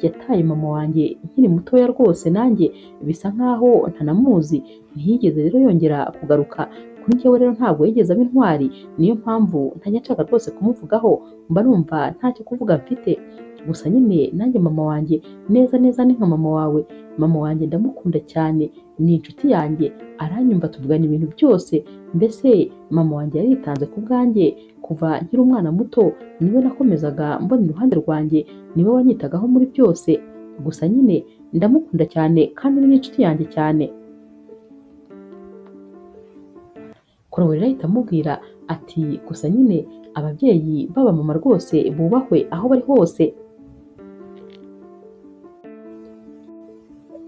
yataye mama wanjye nkiri mutoya rwose, nanjye bisa nkaho ntanamuzi, ntiyigeze rero yongera kugaruka kuri njyewe, rero ntabwo yigeze aba intwari, niyo mpamvu ntajya nshaka rwose kumuvugaho, mba numva ntacyo kuvuga mfite. Gusa nyine nanjye mama wanjye neza neza ni nka mama wawe, mama wanjye ndamukunda cyane, ni inshuti yanjye, aranyumva tuvugana ibintu byose, mbese mama wanjye yaritanze ku bwanjye kuva nkiri umwana muto, niwe nakomezaga mbona iruhande rwanjye, niwe wanyitagaho muri byose. Gusa nyine ndamukunda cyane kandi ni n'inshuti yanjye cyane. Chloe rero ahita amubwira ati gusa nyine ababyeyi baba mama rwose bubahwe aho bari hose.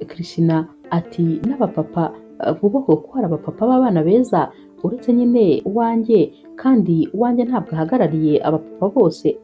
Krishna ati n'abapapa bubahwe kuko hari abapapa b'abana beza, uretse nyine uwanjye, kandi uwanjye ntabwo ahagarariye abapapa bose.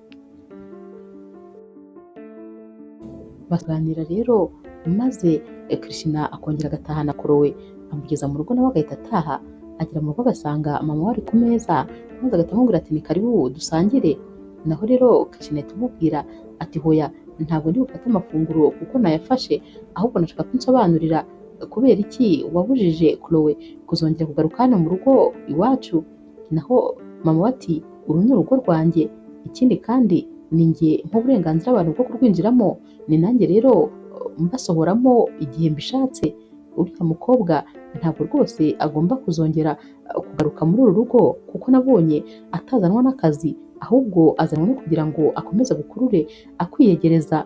Baganira rero maze Krishna akongera agatahana Chloe, amugeza mu rugo nawe agahita ataha. Agera mu rugo agasanga mama we ari ku meza, maze agahita amubwira ati ni karibu dusangire. Naho rero Krishna ahita amubwira ati hoya ntabwo ndi bufate amafunguro kuko nayafashe, ahubwo nashaka ko unsobanurira kubera iki wabujije Chloe kuzongera kugaruka hano mu rugo iwacu. Naho mama we ati uru ni urugo rwanjye, ikindi kandi ni njye nk'uburenganzira abantu bwo kurwinjiramo, ni nanjye rero mbasohoramo igihe mbishatse. Uriya mukobwa ntabwo rwose agomba kuzongera kugaruka muri uru rugo kuko nabonye atazanwa n'akazi, ahubwo azanwa no kugira ngo akomeze gukurure akwiyegereza.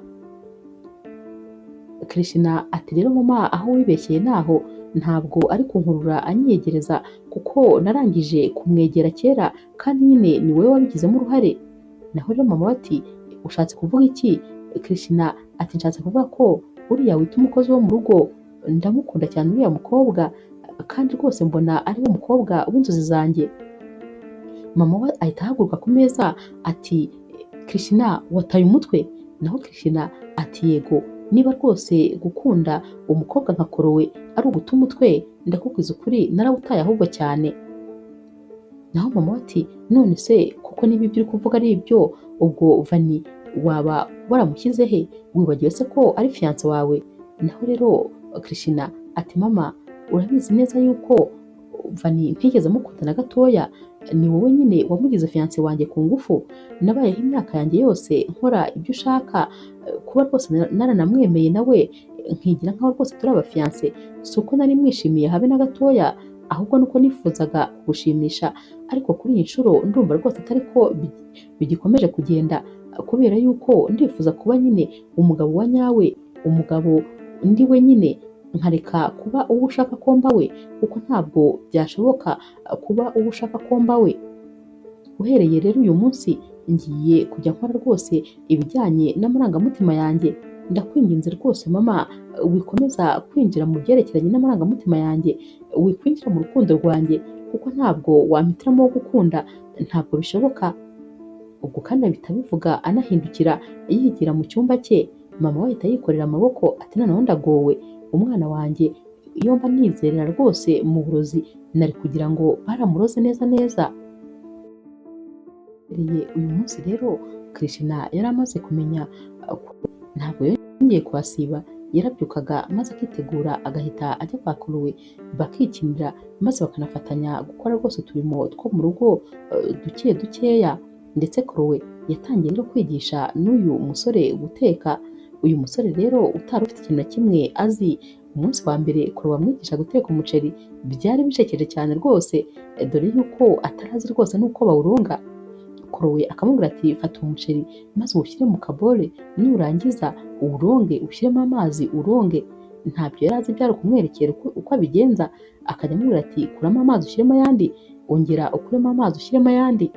Krishna ati rero mama aho wibeshyeye naho, ntabwo ari kunkurura anyiyegereza kuko narangije kumwegera kera, kandi nyine ni wowe wabigizemo uruhare. Naho rero mama we ati ushatse kuvuga iki? Krishna ati nshatse kuvuga ko uriya wita umukozi wo mu rugo ndamukunda cyane uriya mukobwa, kandi rwose mbona ari we mukobwa w'inzozi zanjye. Mama we ahita ahaguruka ku meza ati Krishna wataye umutwe? Naho Krishna ati yego, niba rwose gukunda umukobwa nka Chloe ari uguta umutwe, ndakubwiza ukuri narawutaye ahubwo cyane. Naho mama we ati none se kuko niba ibyo uri kuvuga ari ibyo, ubwo Vani Waba waramushyize he? Wibagiwe se ko ari fiyanse wawe? Naho rero Krishna ati mama urabizi neza yuko Vani ntigeze mukunda na gatoya, ni wowe nyine wamugize fiyanse wanjye ku ngufu. Nabayeho imyaka yanjye yose nkora ibyo ushaka, kuba rwose naranamwemeye nawe nkigira nkaho rwose turi abafiyanse, si uko nari mwishimiye habe na gatoya, ahubwo nuko nifuzaga kugushimisha. Ariko kuri iyi nshuro ndumva rwose atari ko bigikomeje kugenda, kubera yuko ndifuza kuba nyine umugabo wa nyawe, umugabo ndi we nyine, nkareka kuba uwo ushaka ko mba we, kuko ntabwo byashoboka kuba uwo ushaka ko mba we. Uhereye rero uyu munsi ngiye kujya nkora rwose ibijyanye n'amarangamutima yanjye. Ndakwinginze rwose mama, wikomeza kwinjira mu byerekeranye n'amarangamutima yanjye, wikwinjira mu rukundo rwanjye, kuko ntabwo wampitiramo wo gukunda, ntabwo bishoboka. Ubwo kandi ahita abivuga anahindukira yigira mu cyumba cye. Mama we ahita yikorera amaboko ati noneho ndagowe, umwana wanjye iyo mba nizerera rwose mu burozi nari kugira ngo baramuroze neza neza. Uyu munsi rero Krishna yari amaze kumenya ntabwo yongeye kuhasiba, yarabyukaga maze akitegura agahita ajya kwa Chloe bakikinira, maze bakanafatanya gukora rwose uturimo two mu rugo duke dukeya. Ndetse Chloe yatangiye no kwigisha n'uyu musore guteka. Uyu musore rero utari ufite ikintu na kimwe azi, umunsi wa mbere Chloe amwigisha guteka umuceri byari bishekeje cyane rwose, dore yuko atarazi rwose n'uko bawuronga. Chloe akamubwira ati fata umuceri maze uwushyire mu kabole, nurangiza uwuronge ushyiremo amazi uronge. Ntabyo yari azi, byari kumwerekera uko abigenza. Akajya amubwira ati kuramo amazi ushyiremo ayandi, ongera ukuremo amazi ushyiremo ayandi.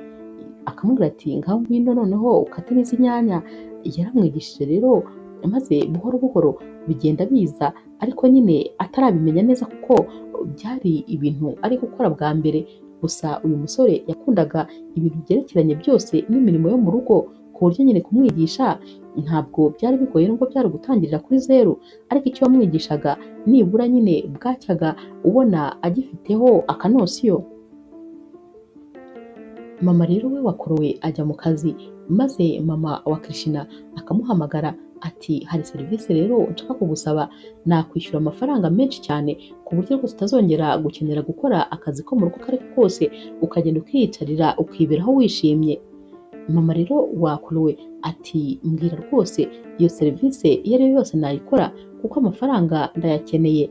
Akamubwira ati ngaho ngwino noneho ukate n'izi nyanya. Yaramwigishije rero, maze buhoro buhoro bigenda biza, ariko nyine atarabimenya neza kuko byari ibintu ari gukora bwa mbere. Gusa uyu musore yakundaga ibintu byerekeranye byose n'imirimo yo mu rugo, ku buryo nyine kumwigisha ntabwo byari bigoye nubwo byari gutangirira kuri zeru, ariko icyo wamwigishaga nibura nyine bwacyaga ubona agifiteho akanosiyo. Mama rero we wa Chloe ajya mu kazi, maze mama wa Krishna akamuhamagara ati hari serivisi rero nshaka kugusaba, nakwishyura amafaranga menshi cyane ku buryo rwose utazongera gukenera gukora akazi ko mu rugo ako ari ko kose, ukagenda ukiyicarira ukiberaho wishimye. Mama rero wa Chloe ati mbwira rwose iyo serivisi iyo ari yo yose nayikora kuko amafaranga ndayakeneye.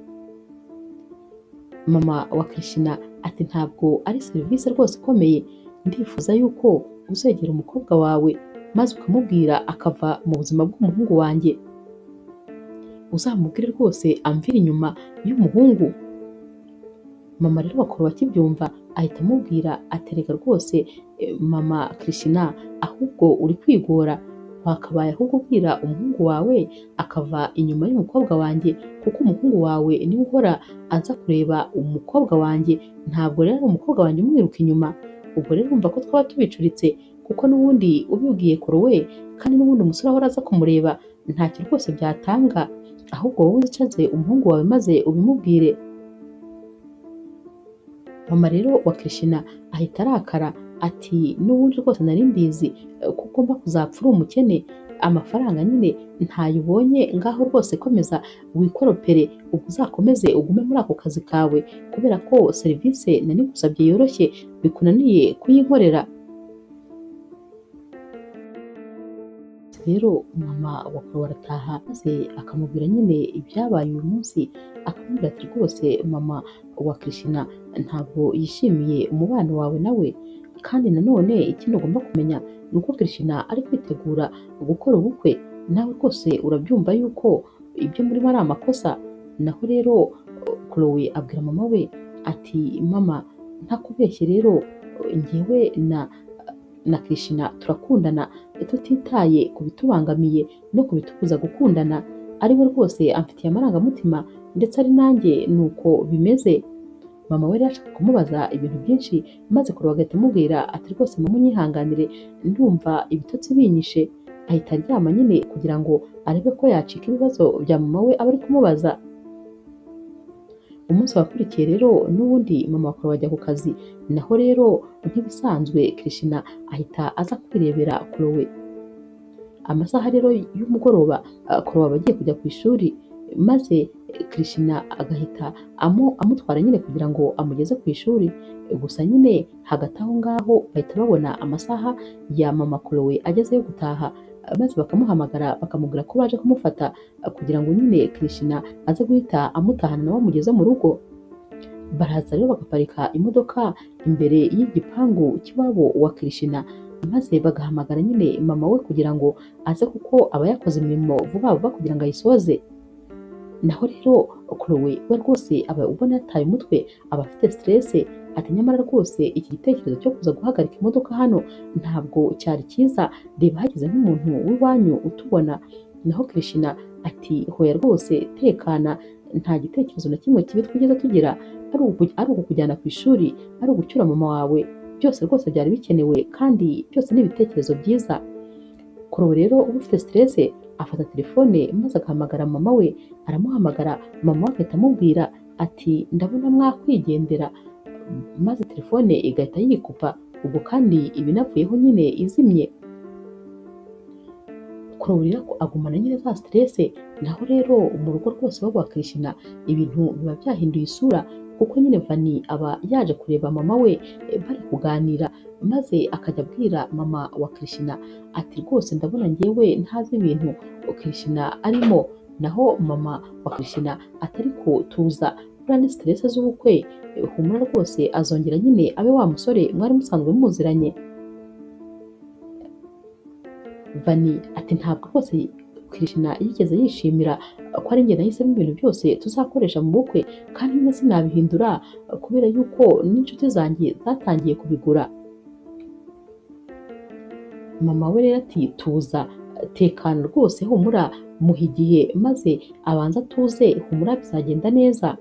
Mama wa Krishna ati ntabwo ari serivisi rwose ikomeye, ndifuza yuko uzegera umukobwa wawe maze ukamubwira akava mu buzima bw'umuhungu wanjye, uzamubwire rwose amvire inyuma y'umuhungu. Mama rero wa Chloe akibyumva ahita amubwira atereka rwose mama Krishna, ahubwo uri kwigora, wakabaye ahubwo ubwira umuhungu wawe akava inyuma y'umukobwa wanjye, kuko umuhungu wawe niwe uhora aza kureba umukobwa wanjye, ntabwo rero ari umukobwa wanjye umwiruka inyuma. Ubwo rero urumva ko twaba tubicuritse, kuko n'ubundi ubibwiye Chloe kandi n'ubundi umusore ahora aza kumureba, ntacyo rwose byatanga, ahubwo wowe uzicaze umuhungu wawe maze ubimubwire. Mama rero wa Krishna ahita arakara ati n'ubundi rwose nari mbizi ko ugomba kuzapfa uri umukene, amafaranga nyine ntayo ubonye, ngaho rwose komeza wikoropere, ubwo uzakomeze ugume muri ako kazi kawe, kubera ko serivisi nari ngusabye yoroshye bikunaniye kuyinkorera. Rero mama wa Chloe arataha maze akamubwira nyine ibyabaye uyu munsi, akamubwira ati rwose mama wa Krishna ntabwo yishimiye umubano wawe nawe, kandi nanone ikindi ugomba kumenya ni uko Krishna ari kwitegura gukora ubukwe, nawe rwose urabyumva yuko ibyo murimo ari amakosa. Naho rero Chloe abwira mama we ati mama ntakubeshye rero, njyewe na Krishna turakundana tutitaye ku bitubangamiye no ku bitubuza gukundana, ari we rwose amfitiye amarangamutima ndetse ari nanjye nuko bimeze. Mama we rero ashaka kumubaza ibintu byinshi, maze Chloe agahita amubwira ati rwose mama unyihanganire ndumva ibitotsi binyishe. Ahita aryama nyine kugira ngo arebe ko yacika ibibazo bya mama we aba ari kumubaza. Umunsi wakurikiye rero n'ubundi mama wa Chloe ajya ku kazi, naho rero nk'ibisanzwe Krishna ahita aza kwirebera Chloe. Amasaha rero y'umugoroba Chloe aba agiye kujya ku ishuri, maze Krishna agahita amutwara nyine kugira ngo amugeze ku ishuri. Gusa nyine hagati aho ngaho bahita babona amasaha ya mama Chloe ageze yo gutaha, maze bakamuhamagara bakamubwira ko baje kumufata kugira ngo nyine Krishna aze guhita amutahana nawe amugeze mu rugo. Baraza rero bagaparika imodoka imbere y'igipangu cy'iwabo wa Krishna, maze bagahamagara nyine mama we kugira ngo aze kuko aba yakoze imirimo vuba vuba kugira ngo ayisoze. Naho rero Chloe we rwose aba ubona yataye umutwe, aba afite stress, ati nyamara rwose iki gitekerezo cyo kuza guhagarika imodoka hano ntabwo cyari cyiza, reba hagize nk'umuntu w'iwanyu utubona. Naho Krishna ati hoya rwose tekana, nta gitekerezo na kimwe kibi twigeze tugira, ari ukukujyana ku ishuri, ari ugucyura mama wawe, byose rwose byari bikenewe kandi byose ni ibitekerezo byiza. Chloe rero uba ufite stress afata telefone maze agahamagara mama we, aramuhamagara mama we agahita amubwira ati ndabona mwakwigendera, maze telefone igahita yikupa, ubwo kandi ibinavuyeho nyine izimye. Chloe rero agumana nyine za stress. Naho rero mu rugo rwose iwabo wa Krishna ibintu biba byahinduye isura, kuko nyine Vani aba yaje kureba mama we bari kuganira, maze akajya abwira mama wa Krishna ati rwose ndabona njyewe ntazi ibintu Krishna arimo. Naho mama wa Krishna ati ariko tuza, buriya ni stress z'ubukwe, humura rwose azongera nyine abe wa musore mwari musanzwe muziranye. Vani ati ntabwo rwose Krishna yigeze yishimira ko ari njye nahisemo ibintu byose tuzakoresha mu bukwe, kandi nyine sinabihindura kubera yuko n'inshuti zanjye zatangiye kubigura. Mama we rero ati tuza, tekana rwose, humura, muha igihe maze abanze atuze, humura bizagenda neza.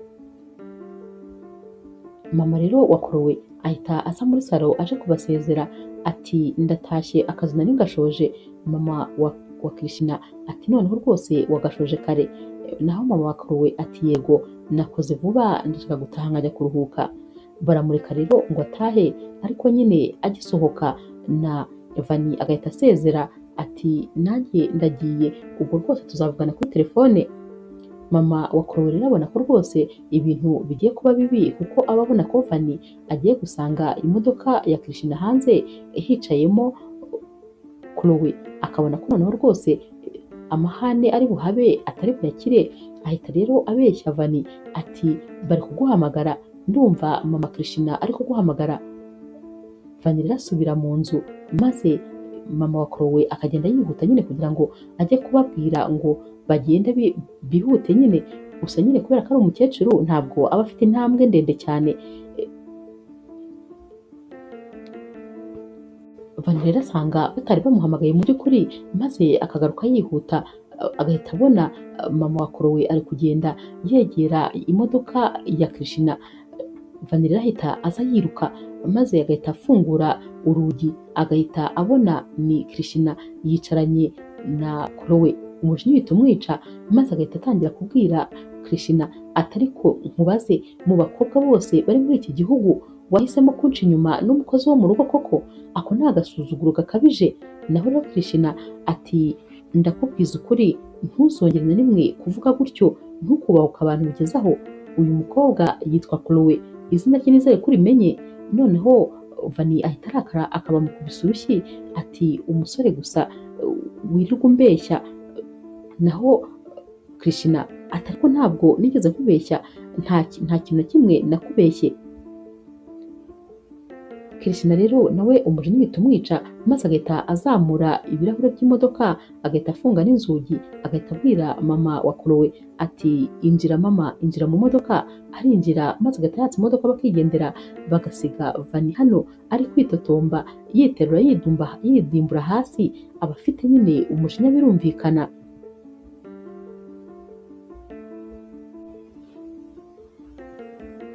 Mama rero wa Chloe ahita aza muri salo aje kubasezera ati ndatashye akazi nari ngashoje. Mama wa Krishna ati noneho rwose wagashoje kare. Naho mama wa Chloe ati yego nakoze vuba, ndashaka gutaha nkajya kuruhuka. Baramureka rero ngo atahe, ariko nyine agisohoka na Vani agahita asezera ati nanjye ndagiye, ubwo rwose tuzavugana kuri telefone. Mama wa Chloe rero abona ko rwose ibintu bigiye kuba bibi, kuko aba abona ko Vani agiye gusanga imodoka ya Krishna hanze hicayemo Chloe, akabona ko noneho rwose amahane ari buhabe atari buyakire. Ahita rero abeshya Vani ati bari kuguhamagara, ndumva mama Krishna ari kuguhamagara. Vani rero asubira mu nzu, maze mama wa Chloe akagenda yihuta nyine kugira ngo ajye kubabwira ngo bagende bihute nyine. Gusa nyine kubera ko ari umukecuru ntabwo aba afite intambwe ndende cyane. Vani rero asanga batari bamuhamagaye mu by'ukuri, maze akagaruka yihuta, agahita abona mama wa Chloe ari kugenda yegera imodoka ya Krishna. Vani rero ahita aza yiruka, maze agahita afungura urugi, agahita abona ni Krishna yicaranye na Chloe. Umujinya uhita umwica, maze agahita atangira kubwira Krishna ati ariko nkubaze, mu bakobwa bose bari muri iki gihugu wahisemo kunca inyuma n'umukozi wo mu rugo koko? Ako ni agasuzuguro gakabije. Naho rero Krishna ati ndakubwiza ukuri, ntuzongere na rimwe kuvuga gutyo, ntukubahuke abantu bigezaho. Uyu mukobwa yitwa Chloe, izina rye nizere ko urimenye. Noneho Vani ahita arakara akaba mukubise urushyi ati umusore gusa wirirwa umbeshya. Naho Krishna ati ariko ntabwo nigeze nkubeshya, nta kintu na kimwe nakubeshye. Krishna rero nawe umujinya uhita umwica, maze agahita azamura ibirahure by'imodoka, agahita afunga n'inzugi, agahita abwira mama wa Chloe ati injira mama, injira mu modoka. Arinjira maze agahita yatsa imodoka bakigendera, bagasiga Vani hano ari kwitotomba yiterura yidimbura hasi, aba afite nyine umujinya birumvikana.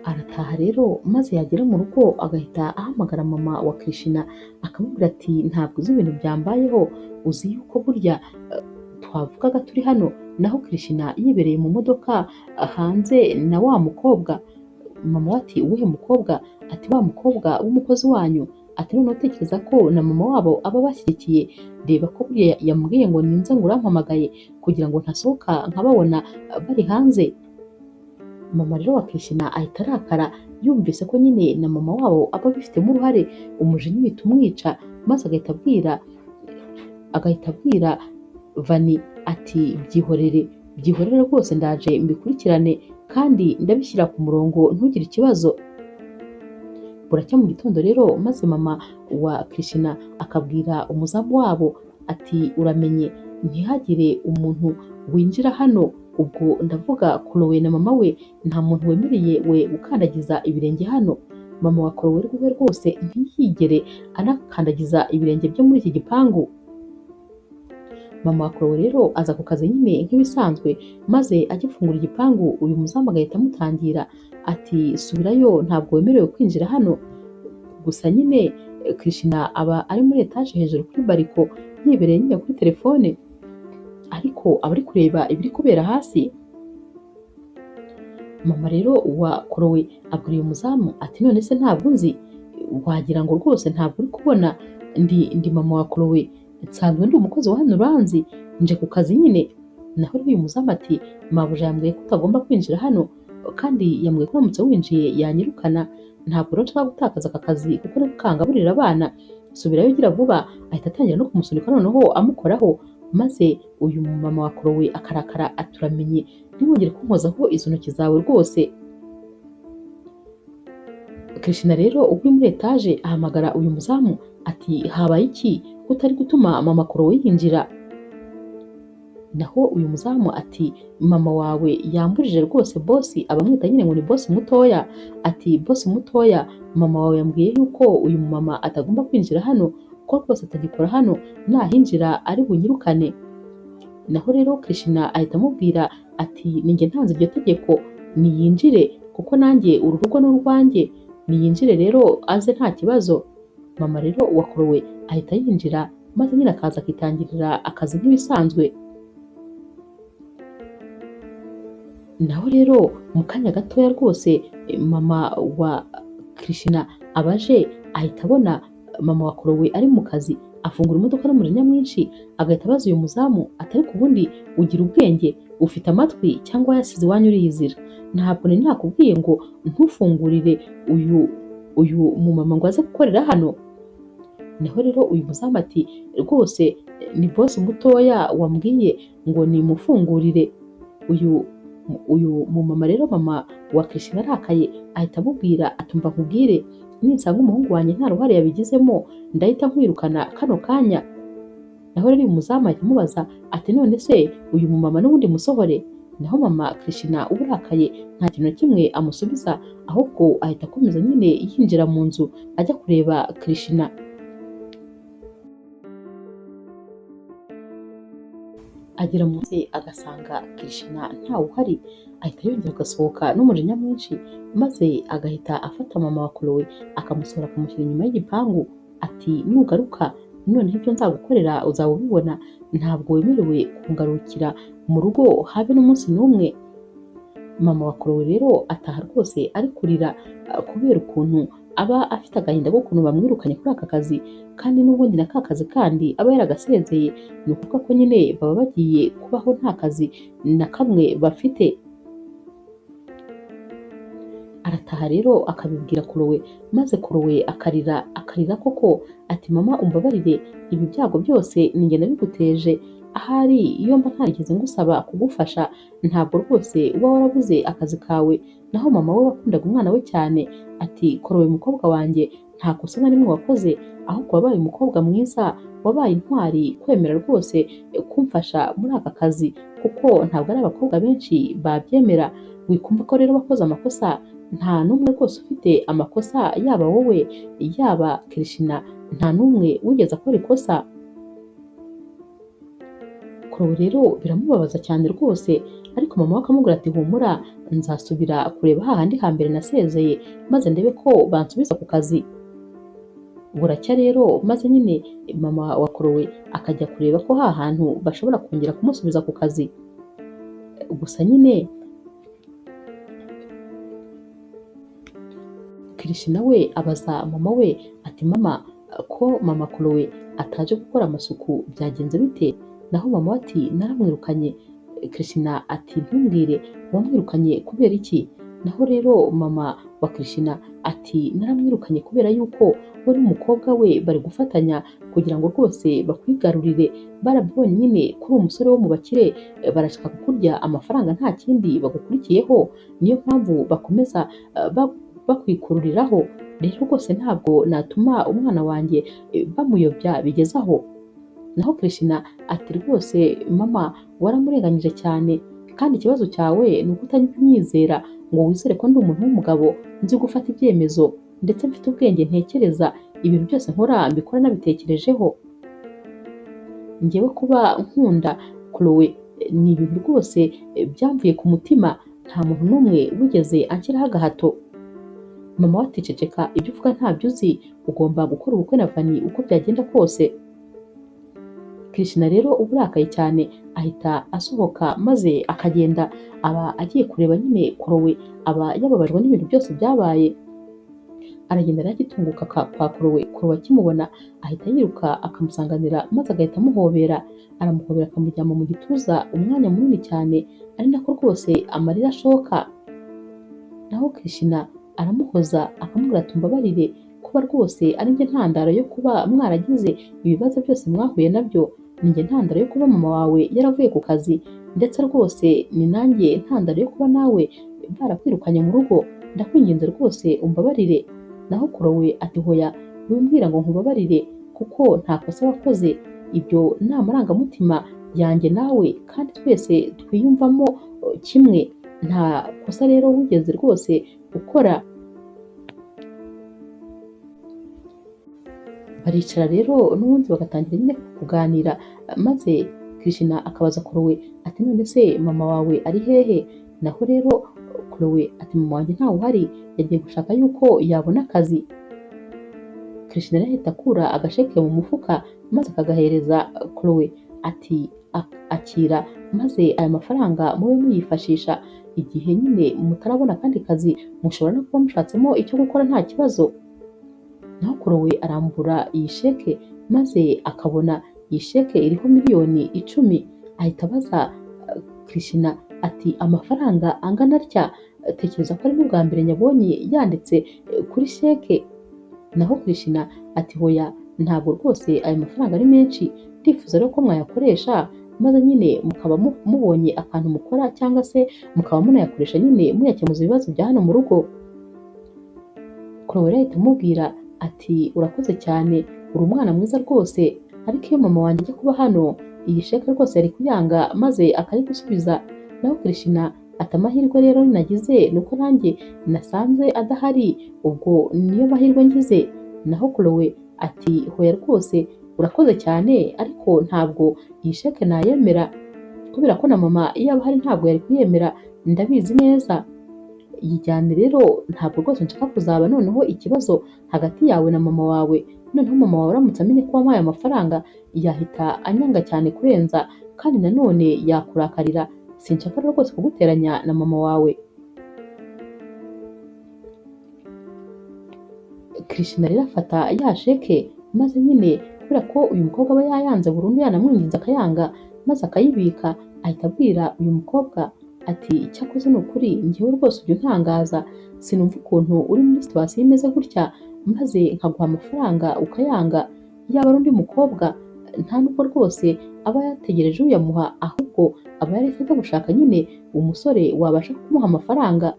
Arataha rero maze yagera mu rugo agahita ahamagara mama wa Krishna akamubwira ati ntabwo uzi ibintu byambayeho, uzi yuko burya twavugaga turi hano, naho Krishna yibereye mu modoka hanze na wa mukobwa. Mama we ati uwuhe mukobwa? Ati wa mukobwa w'umukozi wanyu. Ati noneho tekereza ko na mama wabo aba abashyigikiye, reba ko buriya yambwiye ngo ninze ngo urampamagaye kugira ngo ntasohoka nkababona bari hanze. Mama rero wa Krishna ahita arakara yumvise ko nyine na mama wabo aba abifitemo uruhare, umujinya uhita umwica, maze agahita abwira Vani ati byihorere, byihorere rwose ndaje mbikurikirane kandi ndabishyira ku murongo ntugire ikibazo. Buracya mu gitondo rero maze mama wa Krishna akabwira umuzamu wabo ati uramenye ntihagire umuntu winjira hano, ubwo ndavuga Chloe na mama we, nta muntu wemereye we gukandagiza ibirenge hano. Mama wa Chloe we rwose ntiyigere anakandagiza ibirenge bye muri iki gipangu. Mama wa Chloe rero aza ku kazi nyine nk'ibisanzwe, maze agifungura igipangu uyu muzamu agahita amutangira ati subirayo ntabwo wemerewe kwinjira hano. Gusa nyine Krishna aba ari muri etaje hejuru kuri bariko yibereye nyine kuri telefone, ariko aba ari kureba ibiri kubera hasi. Mama rero wa Chloe abwira uyu muzamu ati none se ntabwo nzi, wagira ngo rwose ntabwo uri kubona ndi mama wa Chloe, nsanzwe ndi umukozi wa hano uranzi, nje ku kazi nyine. Naho rero uyu muzamu ati mabuja yambwiye ko utagomba kwinjira hano, kandi yambwiye ko uramutse winjiye yanyirukana, ntabwo rero nshaka gutakaza aka kazi kuko niko kangaburira abana, subirayo ugira vuba. Ahita atangira no kumusunika noneho amukoraho, maze uyu mama wa Chloe akarakara aturamenye ntiwongere kunkozaho izo ntoki zawe rwose. Krishna rero ubwo uri muri etaje ahamagara uyu muzamu ati habaye iki ko utari gutuma mama Chloe yinjira? Naho uyu muzamu ati mama wawe yambujije rwose bosi, abamwita nyine ngo ni bosi mutoya, ati bosi mutoya mama wawe yambwiye yuko uyu mama atagomba kwinjira hano, ko rwose atagikora hano, nahinjira ari bunyirukane. Naho rero Krishna ahita amubwira ati ninjye ntanze iryo tegeko, niyinjire kuko nanjye uru rugo ni urwanjye, niyinjire rero aze nta kibazo. Mama rero wa Chloe ahita yinjira, maze nyine akaza akitangirira akazi nk'ibisanzwe. Naho rero mu kanya gatoya rwose mama wa Krishna abaje ahita abona mama wa Chloe ari mu kazi, afungura imodoka n'umujinya mwinshi, agahita abaza uyu muzamu atari ku bundi ugira ubwenge, ufite amatwi cyangwa yasize iwanyu uriyizira? Ntabwo nari nakubwiye ngo ntufungurire uyu mumama ngo aze gukorera hano. Naho rero uyu muzamu ati rwose ni bosi mutoya wambwiye ngo nimufungurire. Uyu mumama rero mama wa Krishna arakaye ahita amubwira atumva nkubwire, ninsanga umuhungu wanjye nta ruhare yabigizemo ndahita nkwirukana kano kanya. Naho rero uyu muzamu ahita amubaza ati none se uyu mumama n'ubundi musohore? Naho mama Krishna uburakaye nta kintu na kimwe amusubiza, ahubwo ahita akomeza nyine yinjira mu nzu ajya kureba Krishna. Agera mu nzu agasanga Krishna ntawe uhari, ahita yongera agasohoka n'umujinya mwinshi, maze agahita afata mama wa Chloe akamusohora akamushyira inyuma y'igipangu ati nugaruka noneho ibyo nzagukorera uzaba ubibona, ntabwo wemerewe kungarukira mu rugo habe n'umunsi n'umwe. Mama wa Chloe rero ataha rwose ari kurira kubera ukuntu aba afite agahinda k'ukuntu bamwirukanye kuri aka kazi, kandi n'ubundi na ka kazi kandi aba yaragasezeye, ni ukuvuga ko nyine baba bagiye kubaho nta kazi na kamwe bafite. Arataha rero akabibwira Chloe, maze Chloe akarira akarira koko ati mama umbabarire, ibi byago byose ninjye nabiguteje, ahari iyo mba ntarigeze ngusaba kugufasha ntabwo rwose uba warabuze akazi kawe. Naho mama we wakundaga umwana we cyane ati Chloe mukobwa wanjye nta kosa na rimwe wakoze, ahubwo wabaye umukobwa mwiza, wabaye intwari kwemera rwose kumfasha muri aka kazi, kuko ntabwo ari abakobwa benshi babyemera. Wikumva ko rero wakoze amakosa, nta n'umwe rwose ufite amakosa, yaba wowe yaba Krishna, nta n'umwe wigeze akora ikosa. Chloe rero biramubabaza cyane rwose, ariko mama we akamubwira ati humura nzasubira kureba hahandi hambere nasezeye maze ndebe ko bansubiza ku kazi. Buracya rero maze nyine mama wa Chloe akajya kureba ko hantu bashobora kongera kumusubiza ku kazi. Gusa nyine Krishna we abaza mama we ati mama, ko mama Chloe ataje gukora amasuku byagenze bite? Naho mama we ati naramwirukanye. Krishna ati ntumbwire, wamwirukanye kubera iki? Naho rero mama wa Krishna ati naramwirukanye kubera yuko we n'umukobwa we bari gufatanya kugira ngo rwose bakwigarurire, barabibonye nyine kuri umusore wo mu bakire, barashaka kukurya amafaranga nta kindi bagukurikiyeho, niyo mpamvu bakomeza bakwikururiraho. Rero rwose ntabwo natuma umwana wanjye bamuyobya bigeze aho. Naho Krishna ati rwose mama waramurenganyije cyane, kandi ikibazo cyawe ni uko utajya unyizera ngo wizere ko ndi umuntu w'umugabo nzi gufata ibyemezo, ndetse mfite ubwenge ntekereza, ibintu byose nkora mbikora nabitekerejeho. Njyewe kuba nkunda Chloe ni ibintu rwose byamvuye ku mutima, nta muntu n'umwe wigeze anshyiraho agahato. Mama we ati ceceka, ibyo uvuga ntabyo uzi, ugomba gukora ubukwe na Vani uko byagenda kose. Krishna rero uba urakaye cyane ahita asohoka maze akagenda, aba agiye kureba nyine Chloe, aba yababajwe n'ibintu byose byabaye. Aragenda rero agitunguka kwa Chloe, Chloe akimubona ahita yiruka akamusanganira maze agahita amuhobera, aramuhobera akamujyama mu gituza umwanya munini cyane, ari nako rwose amarira ashoka. Naho Krishna aramuhoza akamubwira ati umbabarire kuba rwose ari njye ntandaro yo kuba mwaragize ibibazo byose mwahuye nabyo, ni njye ntandaro yo kuba mama wawe yaravuye ku kazi, ndetse rwose ni nanjye ntandaro yo kuba nawe barakwirukanye mu rugo, ndakwinginze rwose umbabarire. Naho Chloe ati hoya, wimbwira ngo nkubabarire kuko nta kosa wakoze, ibyo ni amarangamutima yanjye nawe kandi twese twiyumvamo kimwe, nta kosa rero wigeze rwose ukora. Baricara rero n'ubundi bagatangira nyine kuganira, maze Krishna akabaza Chloe ati none se mama wawe ari hehe? Naho rero Chloe ati mama wanjye ntawe uhari, yagiye gushaka yuko yabona akazi. Krishna rero ahita akura agasheke mu mufuka maze akagahereza Chloe ati akira, maze aya mafaranga mube muyifashisha igihe nyine mutarabona akandi kazi, mushobora no kuba mushatsemo icyo gukora nta kibazo. Naho Chloe arambura iyi sheke maze akabona iyi sheke iriho 10,000,000, ahita abaza Krishna ati amafaranga angana atya, tekereza ko ari n'ubwa mbere nyabonye yanditse kuri sheke. Naho Krishna ati hoya, ntabwo rwose ayo mafaranga ari menshi, ndifuza rero ko mwayakoresha maze nyine mukaba mubonye akantu mukora, cyangwa se mukaba munayakoresha nyine muyakemuza ibibazo bya hano mu rugo. Chloe rero ahita amubwira ati urakoze cyane, uri umwana mwiza rwose, ariko iyo mama wanjye ajya kuba hano iyi sheke rwose yari kuyanga maze akayigusubiza. Naho Krishna ati amahirwe rero nagize ni uko nanjye nasanze adahari, ubwo niyo mahirwe ngize. Naho Chloe ati hoya rwose urakoze cyane, ariko ntabwo iyi sheke nayemera kubera ko na mama iyo aba ahari ntabwo yari kuyemera, ndabizi neza. Yijyane rero, ntabwo rwose nshaka kuzaba noneho ikibazo hagati yawe na mama wawe, noneho mama wawe aramutse amenye ko wampaye amafaranga yahita anyanga cyane kurenza, kandi nanone yakurakarira, sinshaka rero rwose kuguteranya na mama wawe. Krishna rero afata ya sheke maze nyine kubera ko uyu mukobwa aba yayanze burundu yanamwinginze akayanga, maze akayibika, ahita abwira uyu mukobwa ati icyakoze ni ukuri njyewe rwose ujya untangaza, sinumva ukuntu uri muri situwasiyo imeze gutya maze nkaguha amafaranga ukayanga, yaba ari undi mukobwa nta nubwo rwose aba yategereje uyamuha, ahubwo aba yarahise ajya gushaka nyine umusore wabasha kumuha amafaranga.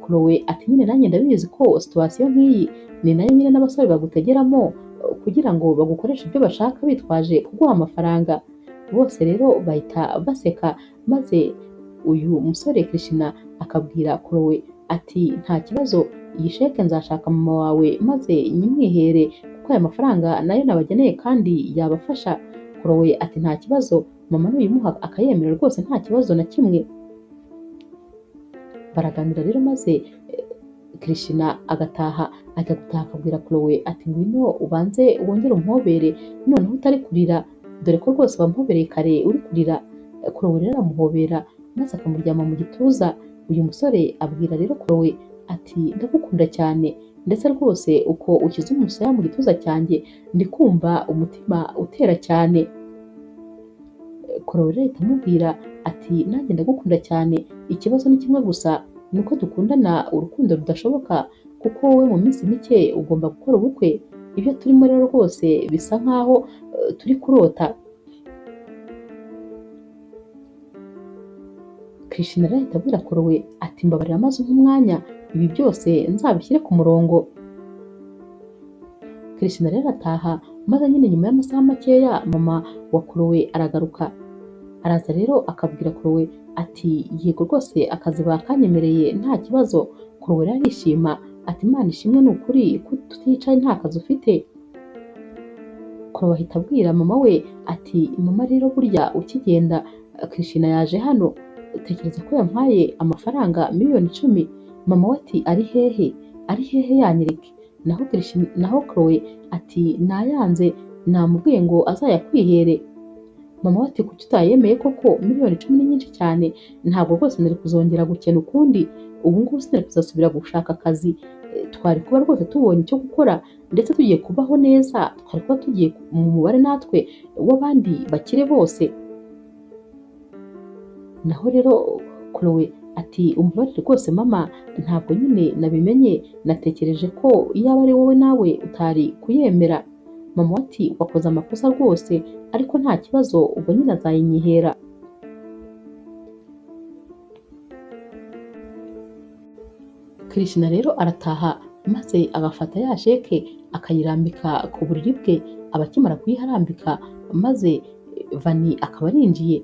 Chloe ati nyine nanjye ndabizi ko situwasiyo nk'iyi ni nayo nyine n'abasore bagutegeramo kugira ngo bagukoreshe ibyo bashaka bitwaje kuguha amafaranga. Bose rero bahita baseka, maze uyu musore Krishna akabwira Chloe ati nta kibazo, iyi sheke nzashaka mama wawe maze nyimwihere kuko aya mafaranga nayo nabageneye kandi yabafasha. Chloe ati nta kibazo, mama nuyimuha akayemera rwose nta kibazo na kimwe. Baraganira rero maze Krishna agataha, ajya gutaha akabwira Chloe ati ngwino ubanze wongere umuhobere noneho utari kurira, dore ko rwose wamuhobereye kare uri kurira. Chloe rero aramuhobera maze akamuryama mu gituza. Uyu musore abwira rero Chloe ati ndagukunda cyane, Ndetse rwose uko ushyize umusaya mu gituza cyanjye ndi kumva umutima utera cyane. Chloe rero ahita amubwira ati nanjye ndagukunda cyane, ikibazo ni kimwe gusa, ni uko dukundana urukundo rudashoboka, kuko wowe mu minsi mike ugomba gukora ubukwe, ibyo turimo rero rwose bisa nkaho turi kurota. Krishna rero ahita abwira Chloe ati mbabarira maze umpe umwanya, ibi byose nzabishyire ku murongo. Krishna rero arataha, maze nyine nyuma y'amasaha makeya mama wa Chloe aragaruka. Araza rero akabwira Chloe ati yego rwose akazi bakanyemereye nta kibazo. Chloe rero arishima ati Imana ishimwe ni ukuri ko tuticaye nta kazi ufite. Chloe ahita abwira mama we ati mama rero burya ukigenda Krishna yaje hano, tekereza ko yampaye amafaranga 10,000,000. Mama we ati ari hehe? Ari hehe yanyereke? Naho Krishna, naho Chloe ati nayanze, namubwiye ngo azayakwihere. Mama we ati kuki utayemeye koko? 10,000,000 ni nyinshi cyane, ntabwo rwose nari kuzongera gukena ukundi, ubu ngubu sinari kuzasubira gushaka akazi, twari kuba rwose tubonye icyo gukora ndetse tugiye kubaho neza, twari kuba tugiye mu mubare natwe w'abandi bakire bose. Naho rero Chloe ati umbabarire rwose mama, ntabwo nyine nabimenye, natekereje ko iyaba ari wowe nawe utari kuyemera. Mama ati wakoze amakosa rwose, ariko nta kibazo, ubwo nyine azayinyihera. Krishna rero arataha maze agafata ya sheke akayirambika ku buriri bwe, aba akimara kuyiharambika maze Vani akaba arinjiye.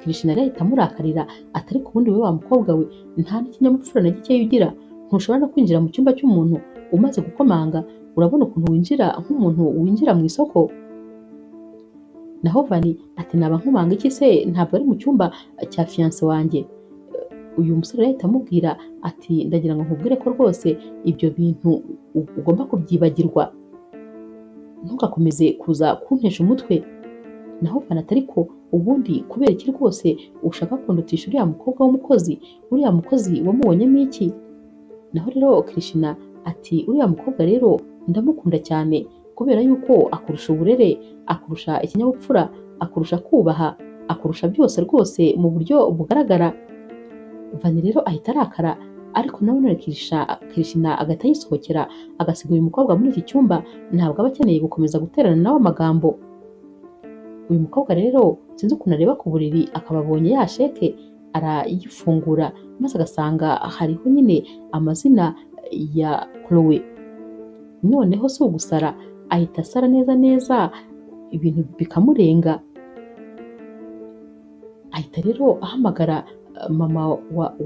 Krishna rero ahita amurakarira ati ariko ubundi wowe wa mukobwa we nta n'ikinyabupfura na gikeya ugira, ntushobora no kwinjira mu cyumba cy'umuntu umaze gukomanga, urabona ukuntu winjira nk'umuntu winjira mu isoko. Naho Vani ati naba nkomanga iki se, ntabwo ari mu cyumba cya fiance wanjye. Uyu musore ahita amubwira ati ndagira ngo nkubwire ko rwose ibyo bintu ugomba kubyibagirwa, ntugakomeze kuza kuntesha umutwe. Naho Vani ati ariko ubundi kubera iki rwose ushaka kundutisha uriya mukobwa w'umukozi, uriya mukozi wamubonyemo iki? Naho rero Krishna ati uriya mukobwa rero ndamukunda cyane kubera yuko akurusha uburere, akurusha ikinyabupfura, akurusha kubaha, akurusha byose rwose mu buryo bugaragara. Vani rero ahita arakara, ariko nawe none Krishna agahita yisohokera agasiga uyu mukobwa muri iki cyumba, ntabwo aba akeneye gukomeza guterana nawe amagambo. Uyu mukobwa rero sinzi ukuntu areba ku buriri akaba abonye ya sheke, arayifungura maze agasanga hariho nyine amazina ya Chloe. Noneho si ugusara, ahita asara neza neza ibintu bikamurenga. Ahita rero ahamagara mama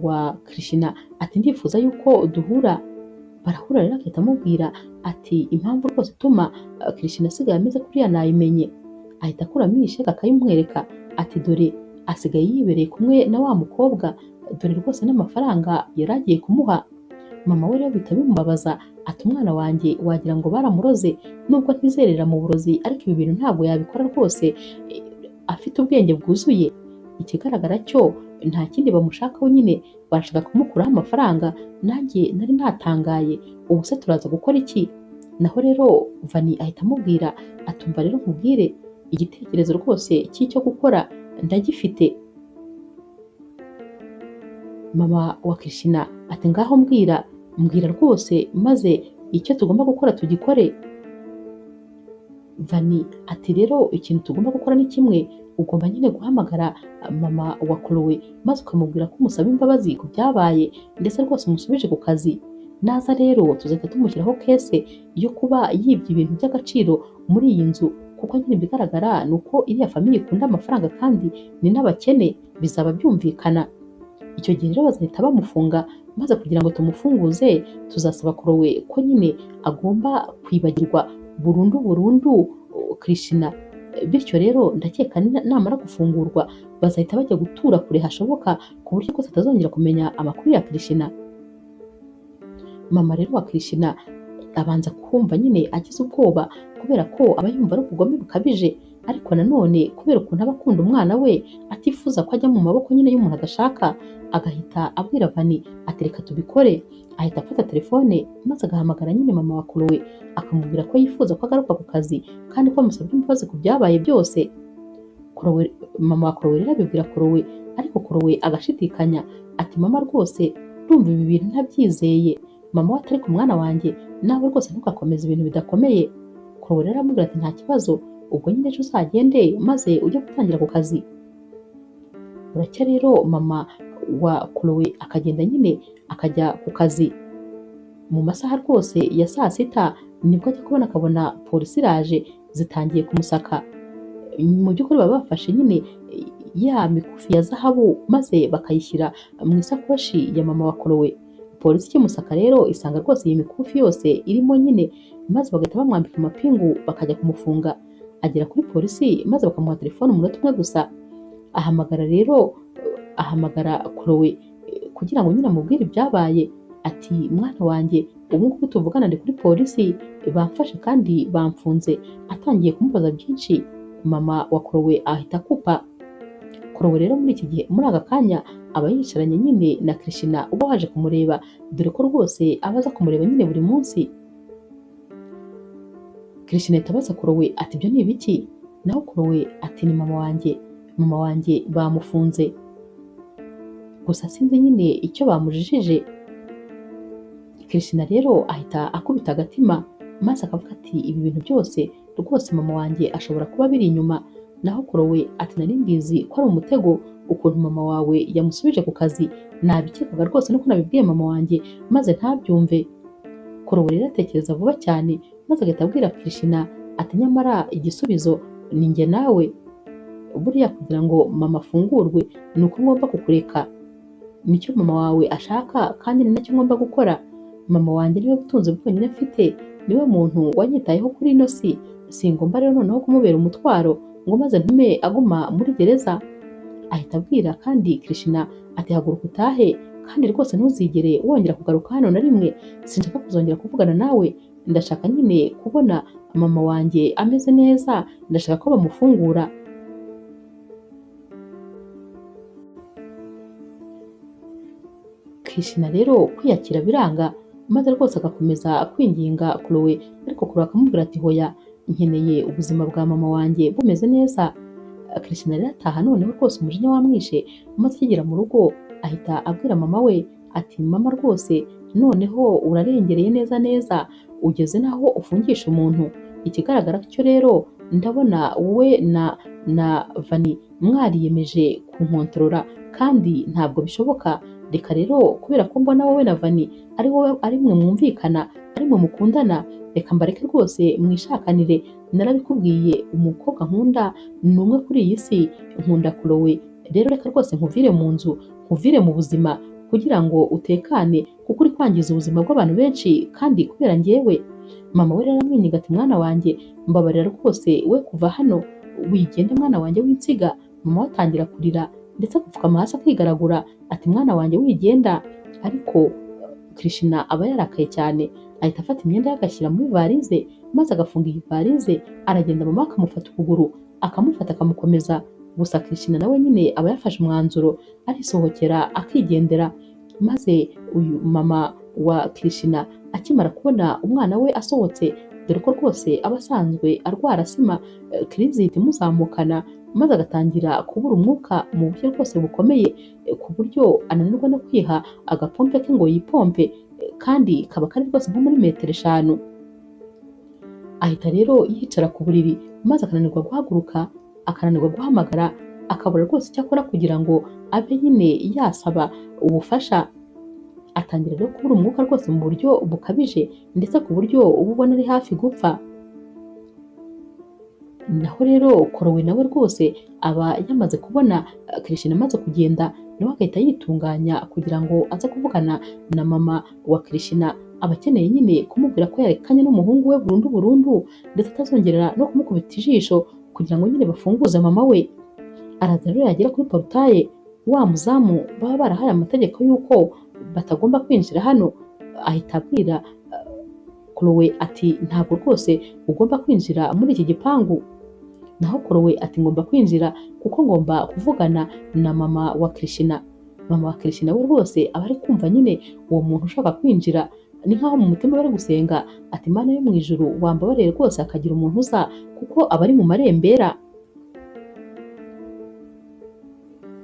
wa Krishna ati ndifuza yuko duhura. Barahura rero agahita amubwira ati impamvu rwose ituma Krishna asigaye ameze kuriya nayimenye. Ahita akuramo iyi sheke akayimwereka ati dore asigaye yibereye kumwe na wa mukobwa, dore rwose n'amafaranga yari agiye kumuha. Mama we rero bihita bimubabaza ati umwana wanjye wagira ngo baramuroze, nubwo ntizerera mu burozi ariko ibi bintu ntabwo yabikora rwose, afite ubwenge bwuzuye. Ikigaragara cyo nta kindi bamushakaho nyine, barashaka kumukuraho amafaranga, nanjye nari natangaye, ubu se turaza gukora iki? Naho rero Vani ahita amubwira atumva rero nkubwire igitekerezo rwose cy'icyo gukora ndagifite. Mama wa Krishna ati ngaho mbwira, mbwira rwose maze icyo tugomba gukora tugikore. Vani ati rero ikintu tugomba gukora ni kimwe, ugomba nyine guhamagara mama wa Chloe maze ukamubwira ko umusaba imbabazi ku byabaye, ndetse rwose umusubije ku kazi. Naza rero tuzahita tumushyiraho kese yo kuba yibye ibintu by'agaciro muri iyi nzu, kuko nyine ibigaragara ni uko iriya famiye ikunda amafaranga kandi ni n'abakene, bizaba byumvikana. Icyo gihe rero bazahita bamufunga, maze kugira ngo tumufunguze tuzasaba Chloe ko nyine agomba kwibagirwa burundu burundu Krishna. Bityo rero ndakeka namara gufungurwa bazahita bajya gutura kure hashoboka, ku buryo rwose atazongera kumenya amakuru ya Krishna. Mama rero wa Krishna abanza kumva nyine agize ubwoba, kubera ko aba yumva ari ubugome bukabije, Ariko nanone kubera ukuntu aba akunda umwana we atifuza ko ajya mu maboko nyine y'umuntu adashaka, agahita abwira Vani ati reka tubikore. Ahita afata telefone maze agahamagara nyine mama wa Chloe akamubwira ko yifuza ko agaruka ku kazi kandi ko amusabye imbabazi ku byabaye byose. Chloe, mama wa Chloe rero abibwira Chloe, ariko Chloe agashidikanya ati mama rwose ndumva ibi bintu ntabyizeye. Mama we ati ariko mwana wanjye nawe rwose ntugakomeze ibintu bidakomeye. Chloe rero aramubwira ati nta kibazo, ubwo nyine ejo uzagende maze ujye gutangira ku kazi. Buracya rero mama wa Chloe akagenda nyine akajya ku kazi. Mu masaha rwose ya saa sita nibwo ajya kubona akabona polisi iraje zitangiye kumusaka. Mu by'ukuri baba bafashe nyine ya mikufi ya zahabu maze bakayishyira mu isakoshi ya mama wa Chloe. Polisi ikimusaka rero isanga rwose iyi mikufi yose irimo nyine, maze bagahita bamwambika amapingu bakajya kumufunga. Agera kuri polisi maze bakamuha telefone umunota umwe gusa. Ahamagara rero ahamagara Chloe kugira ngo nyine amubwire ibyabaye, ati mwana wanjye ubu ngubu tuvugana ndi kuri polisi bamfashe kandi bamfunze. Atangiye kumubaza byinshi, mama wa Chloe ahita akupa. Chloe rero muri iki gihe muri aka kanya aba yicaranye nyine na Krishna uba waje kumureba, dore ko rwose aba aza kumureba nyine buri munsi. Krishna ahita abaza Chloe ati ibyo ni ibiki? Naho Chloe ati ni mama wanjye, mama wanjye bamufunze, gusa sinzi nyine icyo bamujijije. Krishna rero ahita akubita agatima maze akavuga ati ibi bintu byose rwose mama wanjye ashobora kuba biri inyuma. Naho Chloe ati nari mbizi ko ari umutego, ukuntu mama wawe yamusubije ku kazi nabikekaga rwose nuko nabibwiye mama wanjye maze ntabyumve. Chloe rero atekereza vuba cyane maze agahita abwira Krishna ati nyamara igisubizo ni njye nawe, buriya kugira ngo mama afungurwe ni uko ngomba kukureka, nicyo mama wawe ashaka kandi ni nacyo ngomba gukora. Mama wanjye niwe butunzi bwonyine mfite, niwe muntu wanyitayeho kuri ino si, singomba rero noneho kumubera umutwaro ngo maze ntume aguma muri gereza. Ahita abwira kandi Krishna ati haguruka utahe kandi rwose ntuzigere wongera kugaruka hano na rimwe, sinshaka kuzongera kuvugana nawe, ndashaka nyine kubona mama wanjye ameze neza, ndashaka ko bamufungura. Krishna rero kwiyakira biranga maze rwose agakomeza kwinginga Chloe, ariko Chloe akamubwira ati hoya nkeneye ubuzima bwa mama wanjye bumeze neza. Krishna rero ataha noneho rwose umujinya wamwishe, maze akigera mu rugo ahita abwira mama we ati mama rwose noneho urarengereye neza neza, ugeze naho ufungisha umuntu. Ikigaragara cyo rero ndabona wowe na Vani mwariyemeje kunkontorora kandi ntabwo bishoboka. Reka rero kubera ko mbona wowe na Vani ari wowe ari mwe mwumvikana ari mwe mukundana, reka mbareke rwose mwishakanire. Narabikubwiye umukobwa nkunda ni umwe kuri iyi si, nkunda Chloe, rero reka rwose nkuvire mu nzu, nkuvire mu buzima kugira ngo utekane, kuko uri kwangiza ubuzima bw'abantu benshi kandi kubera njyewe. Mama we rero aramwinginga ati mwana wanjye mbabarira rwose we kuva hano wigende mwana wanjye w'insiga. Mama we atangira kurira ndetse agapfukama hasi akigaragura ati mwana wanjye wigenda. Ariko Krishna aba yarakaye cyane, ahita afata imyenda ye agashyira muri varize maze agafunga iyi varize, aragenda mama akamufata ukuguru akamufata akamukomeza. Gusa Krishna nawe nyine aba yafashe umwanzuro arisohokera akigendera. Maze uyu mama wa Krishna akimara kubona umwana we asohotse, dore ko rwose aba asanzwe arwara asima, kirizi ihita imuzamukana maze agatangira kubura umwuka mu buryo rwose bukomeye, ku buryo ananirwa no kwiha agapompe ke ngo yipompe, kandi kaba kari rwose nko muri metero 5. Ahita rero yicara ku buriri maze akananirwa guhaguruka, akananirwa guhamagara, akabura rwose icyo akora kugira ngo abe nyine yasaba ubufasha. Atangira rero kubura umwuka rwose mu buryo bukabije, ndetse ku buryo uba ubona ari hafi gupfa. Naho rero Chloe nawe rwose aba yamaze kubona Krishna amaze kugenda, nawe agahita yitunganya kugira ngo aze kuvugana na mama wa Krishna. Aba akeneye nyine kumubwira ko yarekanye n'umuhungu we burundu burundu, ndetse atazongera no kumukubita ijisho kugira ngo nyine bafunguze mama we. Araza rero yagera kuri porutaye, wa muzamu baba barahaye amategeko y'uko batagomba kwinjira hano, ahita abwira Chloe ati ntabwo rwose ugomba kwinjira muri iki gipangu. Naho Chloe ati ngomba kwinjira kuko ngomba kuvugana na mama wa Krishna. Mama wa Krishna we rwose aba ari kumva nyine uwo muntu ushaka kwinjira, ni nkaho mu mutima bari gusenga ati Mana yo mu ijuru wambabarire rwose akagira umuntu uza, kuko aba ari mu marembera.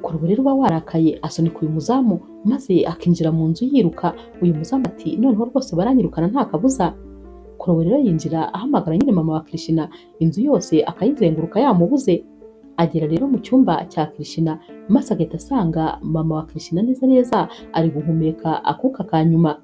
Chloe rero uba warakaye asunika uyu muzamu maze akinjira mu nzu yiruka. Uyu muzamu ati noneho rwose baranyirukana nta kabuza. Chloe rero yinjira ahamagara nyine mama wa Krishna, inzu yose akayizenguruka yamubuze. Agera rero mu cyumba cya Krishna maze agahita asanga mama wa Krishna neza neza ari guhumeka akuka ka nyuma.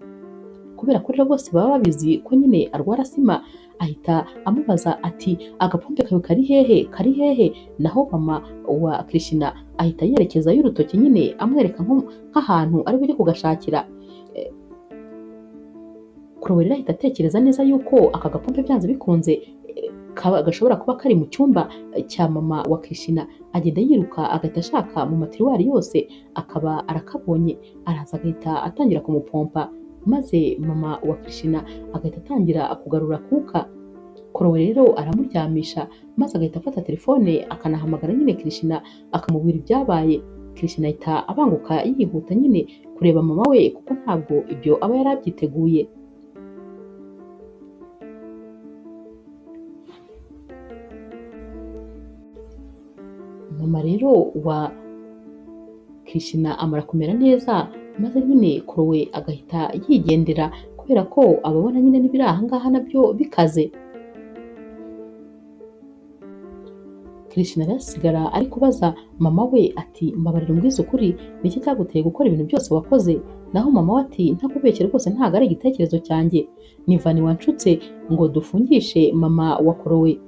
Kubera ko rero bose baba babizi ko nyine arwara sima, ahita amubaza ati agapompe kawe kari hehe, kari hehe? Naho mama wa Krishna ahita yerekezayo urutoki nyine amwereka nk'ahantu ari bujye kugashakira. Chloe rero ahita atekereza neza yuko aka gapompe byanze bikunze gashobora kuba kari mu cyumba cya mama wa Krishna. Agenda yiruka agahita ashaka mu matiriwari yose akaba arakabonye, araza agahita atangira kumupompa, maze mama wa Krishna agahita atangira kugarura akuka. Chloe rero aramuryamisha maze agahita afata telefone akanahamagara nyine Krishna akamubwira ibyabaye. Krishna ahita abanguka yihuta nyine kureba mama we kuko ntabwo ibyo aba yari abyiteguye. Mama rero wa Krishna amara kumera neza maze nyine Chloe agahita yigendera kubera ko ababona nyine n'ibiri aha ngaha nabyo bikaze. Krishna arasigara ari kubaza mama we ati mbabarira umbwize ukuri, niki cyaguteye gukora ibintu byose wakoze? Naho mama we ati ntakubeshye rwose ntabwo ari igitekerezo cyanjye, ni Vani wanshutse ngo dufungishe mama wa Chloe.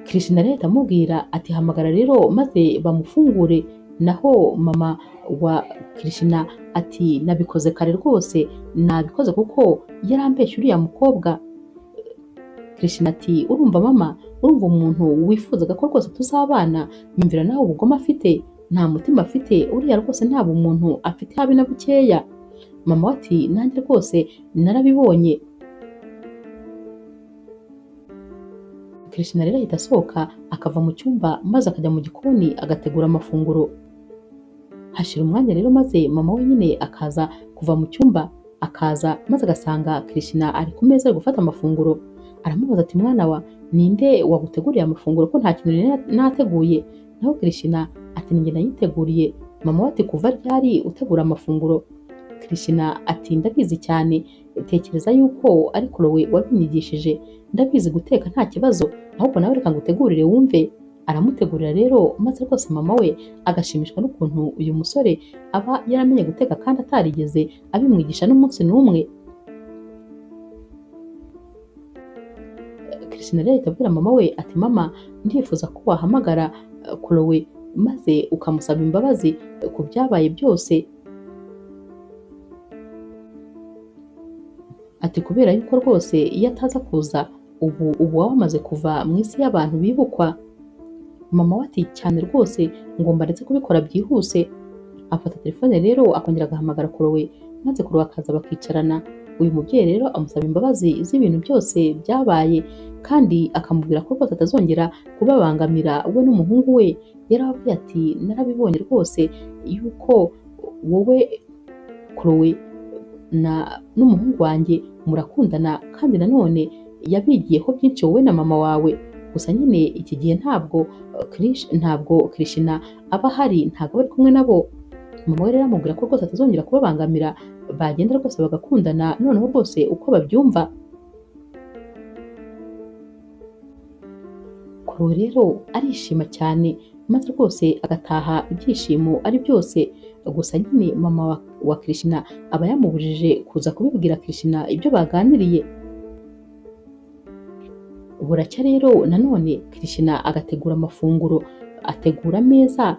Krishna rero amubwira ati hamagara rero maze bamufungure. Naho mama wa Krishna ati nabikoze kare rwose, nabikoze kuko yarambeshye uriya mukobwa. Krishna ati urumva mama, urumva umuntu wifuzaga ko rwose tuzabana, nyumvira nawe ubugome afite, nta mutima afite, uriya rwose nta bumuntu afite habe na bukeya. Mama ati nanjye rwose narabibonye. Krishna rero ahita asohoka akava mu cyumba maze akajya mu gikoni agategura amafunguro. Hashira umwanya rero maze mama we nyine akaza kuva mu cyumba, akaza maze agasanga Krishna ari ku meza ari gufata amafunguro. Aramubaza ati mwana wa, ninde waguteguriye amafunguro ko nta kintu nateguye? Naho Krishna ati ninjye nayiteguriye. Mama we ati kuva ryari utegura amafunguro? Krishna ati ndabizi cyane, tekereza yuko ari Chloe wabinyigishije, ndabizi guteka nta kibazo, ahubwo nawe reka ngutegurire wumve. Aramutegurira rero maze rwose mama we agashimishwa n'ukuntu uyu musore aba yaramenye guteka kandi atarigeze abimwigisha n'umunsi n'umwe. Krishna rero ahita abwira mama we ati mama, ndifuza ko wahamagara Chloe maze ukamusaba imbabazi ku byabaye byose. Ati kubera yuko rwose iyo ataza kuza ubu waba wamaze kuva mu isi y'abantu bibukwa. Mama we ati cyane rwose ngomba ndetse kubikora byihuse. Afata telefone rero akongera agahamagara Chloe maze Chloe akaza bakicarana. Uyu mubyeyi rero amusaba imbabazi z'ibintu byose byabaye kandi akamubwira ko rwose atazongera kubabangamira we n'umuhungu we. Yarababwiye ati narabibonye rwose yuko wowe Chloe na n'umuhungu wanjye murakundana, kandi nanone yabigiyeho byinshi wowe na mama wawe. Gusa nyine iki gihe ntabwo Krishna aba ahari, ntabwo ari kumwe nabo. Mama we rero amubwira ko rwose atazongera kubabangamira, bagenda rwose bagakundana noneho rwose uko babyumva. Chloe rero arishima cyane maze rwose agataha ibyishimo ari byose. Gusa nyine mama wa Krishna aba yamubujije kuza kubibwira Krishna ibyo baganiriye. Buracya rero nanone Krishna agategura amafunguro, ategura ameza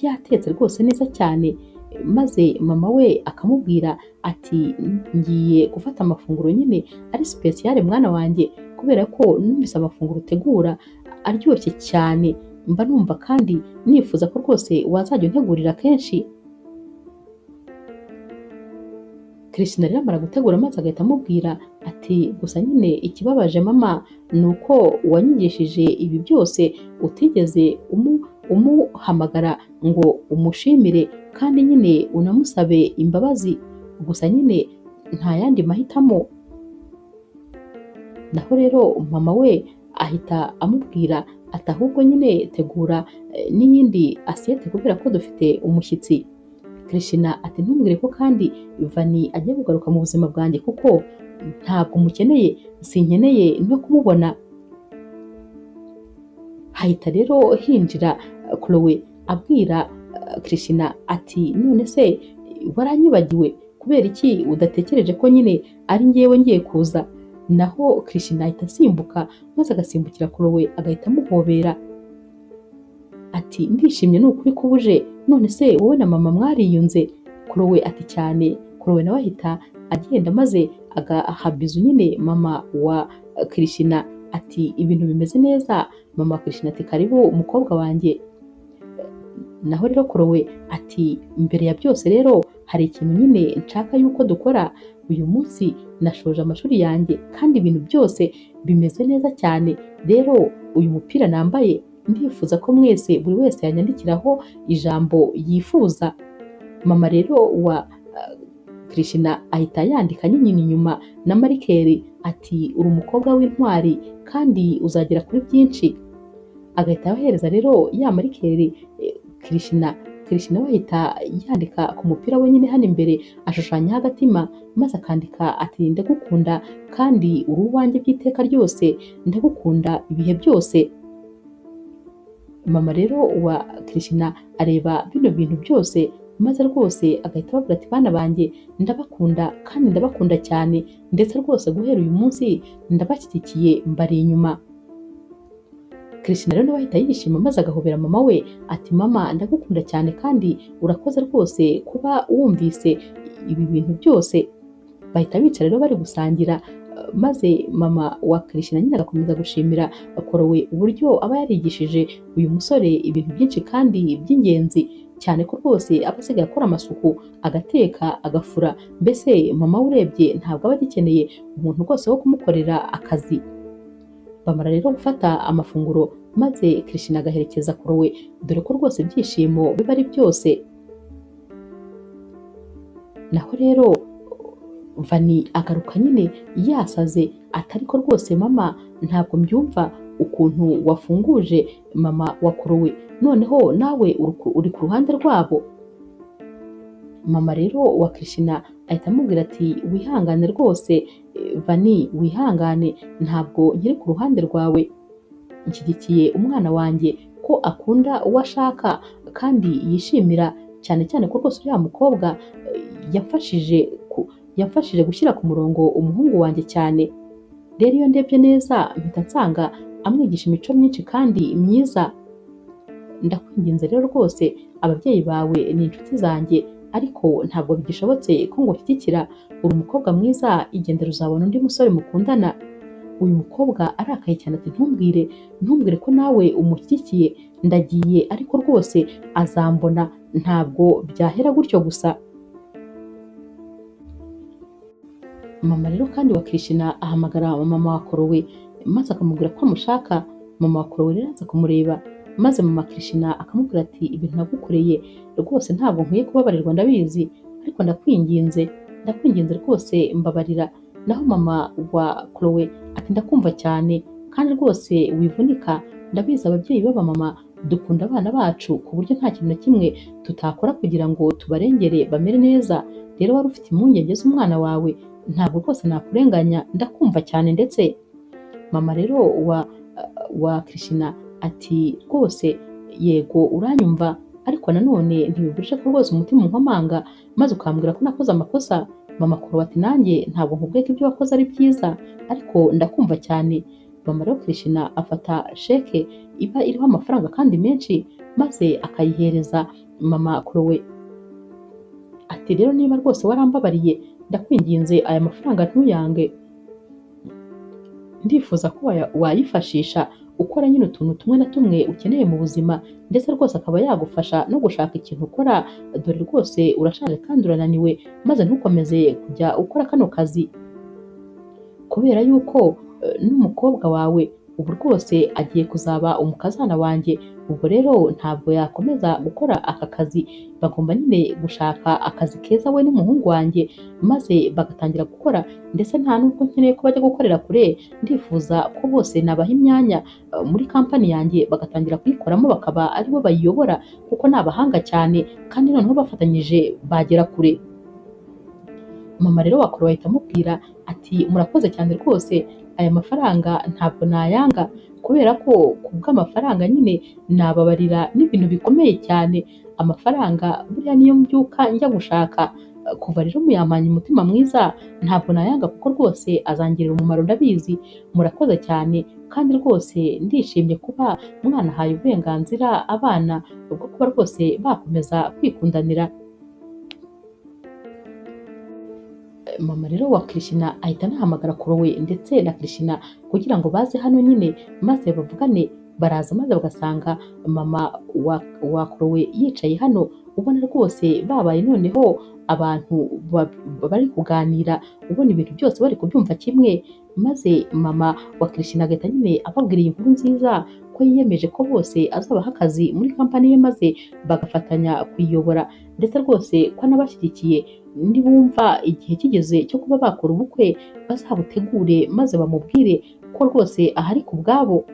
yatetse rwose neza cyane, maze mama we akamubwira ati ngiye gufata amafunguro nyine ari spécial mwana wanjye, kubera ko numvise amafunguro utegura aryoshye cyane, mba numva kandi nifuza ko rwose wazajya untegurira kenshi. Krishna rero amara gutegura maze agahita amubwira ati gusa nyine ikibabaje mama ni uko wanyigishije ibi byose utigeze umuhamagara ngo umushimire kandi nyine unamusabe imbabazi, gusa nyine nta yandi mahitamo. Naho rero mama we ahita amubwira ati ahubwo nyine tegura n'iyindi asiyete kubera ko dufite umushyitsi. Krishna ati ntumbwire ko kandi Vani agiye kugaruka mu buzima bwanjye kuko ntabwo mukeneye, sinkeneye no kumubona. Hahita rero hinjira Chloe abwira Krishna ati none se waranyibagiwe kubera iki udatekereje ko nyine ari njyewe ngiye kuza? Naho Krishna ahita asimbuka maze agasimbukira Chloe agahita amuhobera ati ndishimye ni ukuri ko uje, none se wowe na mama mwariyunze? Chloe ati cyane. Chloe nawe ahita agenda maze agaha bizu nyine mama wa Krishna ati ibintu bimeze neza. Mama wa Krishna ati karibu umukobwa wanjye. Naho rero Chloe ati mbere ya byose rero hari ikintu nyine nshaka yuko dukora, uyu munsi nashoje amashuri yanjye kandi ibintu byose bimeze neza cyane, rero uyu mupira nambaye ndifuza ko mwese buri wese yanyandikiraho ijambo yifuza. Mama rero wa Krishna ahita yandika nyine inyuma na marikeri ati uri umukobwa w'intwari kandi uzagera kuri byinshi. Agahita abahereza rero ya marikeri Krishna. Krishna we ahita yandika ku mupira we nyine hano imbere ashushanyaho agatima maze akandika ati ndagukunda kandi uri uwanjye by'iteka ryose, ndagukunda ibihe byose. Mama rero wa Krishna areba bino bintu byose maze rwose agahita ababwira ati bana banjye ndabakunda kandi ndabakunda cyane, ndetse rwose guhera uyu munsi ndabashyigikiye mbari inyuma. Krishna rero nawe ahita yishima maze agahobera mama we ati mama ndagukunda cyane kandi urakoze rwose kuba wumvise ibi bintu byose. Bahita bicara rero bari gusangira maze mama wa Krishna nyine agakomeza gushimira Chloe uburyo aba yarigishije uyu musore ibintu byinshi kandi by'ingenzi cyane ko rwose aba asigaye akora amasuku, agateka, agafura, mbese mama we urebye ntabwo aba agikeneye umuntu rwose wo kumukorera akazi. Bamara rero gufata amafunguro maze Krishna agaherekeza Chloe, dore ko rwose ibyishimo biba ari byose. Naho rero Vani agaruka nyine yasaze atari ko rwose mama ntabwo mbyumva ukuntu wafunguje mama wa Chloe, noneho nawe uri ku ruhande rwabo. Mama rero wa Krishna ahita amubwira ati wihangane rwose Vani, wihangane ntabwo nkiri ku ruhande rwawe, nshyigikiye umwana wanjye ko akunda uwo ashaka kandi yishimira, cyane cyane ko rwose uriya mukobwa yamfashije gushyira ku murongo umuhungu wanjye cyane. Rero iyo ndebye neza mpita nsanga amwigisha imico myinshi kandi myiza. Ndakwinginze rero rwose ababyeyi bawe ni inshuti zanjye ariko ntabwo bigishobotse ko ngushyigikira, uri umukobwa mwiza, igendere uzabona undi musore mukundana. Uyu mukobwa arakaye cyane ati ntumbwire ko nawe umushyigikiye, ndagiye ariko rwose azambona, ntabwo byahera gutyo gusa. Mama rero kandi wa Krishna ahamagara mama wa Chloe maze akamubwira ko amushaka. Mama wa Chloe rero aza kumureba maze mama Krishna akamubwira ati ibintu nagukoreye rwose ntabwo nkwiye kubabarirwa ndabizi, ariko ndakwinginze rwose mbabarira. Naho mama wa Chloe ati ndakumva cyane kandi rwose wivunika, ndabizi ababyeyi b'aba mama dukunda abana bacu ku buryo nta kintu na kimwe tutakora kugira ngo tubarengere bamere neza, rero wari ufite impungenge z'umwana wawe ntabwo rwose nakurenganya, ndakumva cyane. Ndetse mama rero wa Krishna ati rwose yego uranyumva, ariko nanone ntibibujije ko rwose umutima unkomanga maze ukambwira ko nakoze amakosa. Mama Chloe ati nanjye ntabwo nkubwiye ko ibyo wakoze ari byiza ariko ndakumva cyane. Mama rero Krishna afata sheke iba iriho amafaranga kandi menshi maze akayihereza mama Chloe ati rero niba rwose warambabariye ndakwinginze aya mafaranga ntuyange, ndifuza ko wayifashisha ukora nyine utuntu tumwe na tumwe ukeneye mu buzima, ndetse rwose akaba yagufasha no gushaka ikintu ukora, dore rwose urashaje kandi urananiwe, maze ntukomeze kujya ukora kano kazi, kubera yuko n'umukobwa wawe ubu rwose agiye kuzaba umukazana wanjye, ubwo rero ntabwo yakomeza gukora aka kazi, bagomba nyine gushaka akazi keza we n'umuhungu wanjye, maze bagatangira gukora, ndetse nta nubwo nkeneye ko bajya gukorera kure, ndifuza ko bose nabaha imyanya muri kampani yanjye bagatangira kuyikoramo bakaba aribo bayiyobora, kuko ni abahanga cyane kandi noneho bafatanyije bagera kure. Mama rero wa Koro ahita amubwira ati murakoze cyane rwose, aya mafaranga ntabwo nayanga, kubera ko kubw'amafaranga nyine nababarira n'ibintu bikomeye cyane, amafaranga buriya niyo mbyuka njya gushaka, kuva rero muyampanye umutima mwiza ntabwo nayanga kuko rwose azangirira umumaro ndabizi, murakoze cyane kandi rwose ndishimye kuba mwanahaye uburenganzira abana bwo kuba rwose bakomeza kwikundanira. Mama rero wa Krishna ahita anahamagara Korowe ndetse na Krishna kugira ngo baze hano nyine maze bavugane, baraza maze bagasanga mama wa Korowe yicaye hano, ubona rwose babaye noneho abantu bari kuganira, ubona ibintu byose bari kubyumva kimwe, maze mama wa Krishna agahita nyine ababwira iyi nkuru nziza ko yiyemeje ko bose azabaha akazi muri kampani ye maze bagafatanya kuyiyobora, ndetse rwose ko anabashyigikiye, nibumva igihe kigeze cyo kuba bakora ubukwe bazabutegure maze bamubwire ko rwose ahari ku bwabo.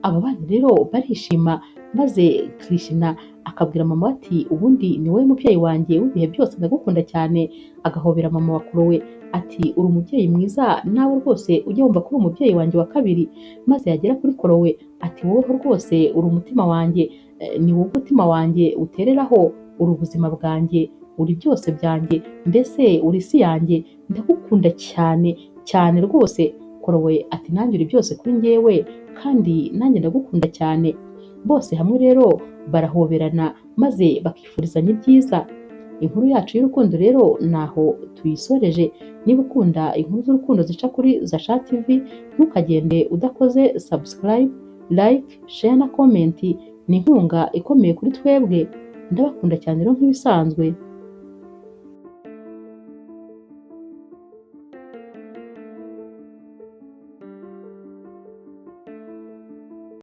Abo bana rero barishima, maze Krishna akabwira mama ati ubundi ni wowe mubyeyi wanjye w'ibihe byose ndagukunda cyane, agahobera mama wa Korowe ati uri umubyeyi mwiza nawe rwose ujye wumva ko uri umubyeyi wanjye wa kabiri, maze yagera kuri Korowe ati wowe rwose uri umutima wanjye, ni wowe umutima wanjye utereraho, uri ubuzima bwanjye, uri byose byanjye, mbese uri isi yanjye, ndagukunda cyane cyane rwose. Korowe ati nanjye uri byose kuri njyewe kandi nanjye ndagukunda cyane. Bose hamwe rero barahoberana maze bakifurizanya ibyiza. Inkuru yacu y'urukundo rero naho tuyisoreje. Niba ukunda inkuru z'urukundo zica kuri Zasha TV, ntukagende udakoze subscribe, like, share na comment, ni inkunga ikomeye kuri twebwe. Ndabakunda cyane rero nk'ibisanzwe.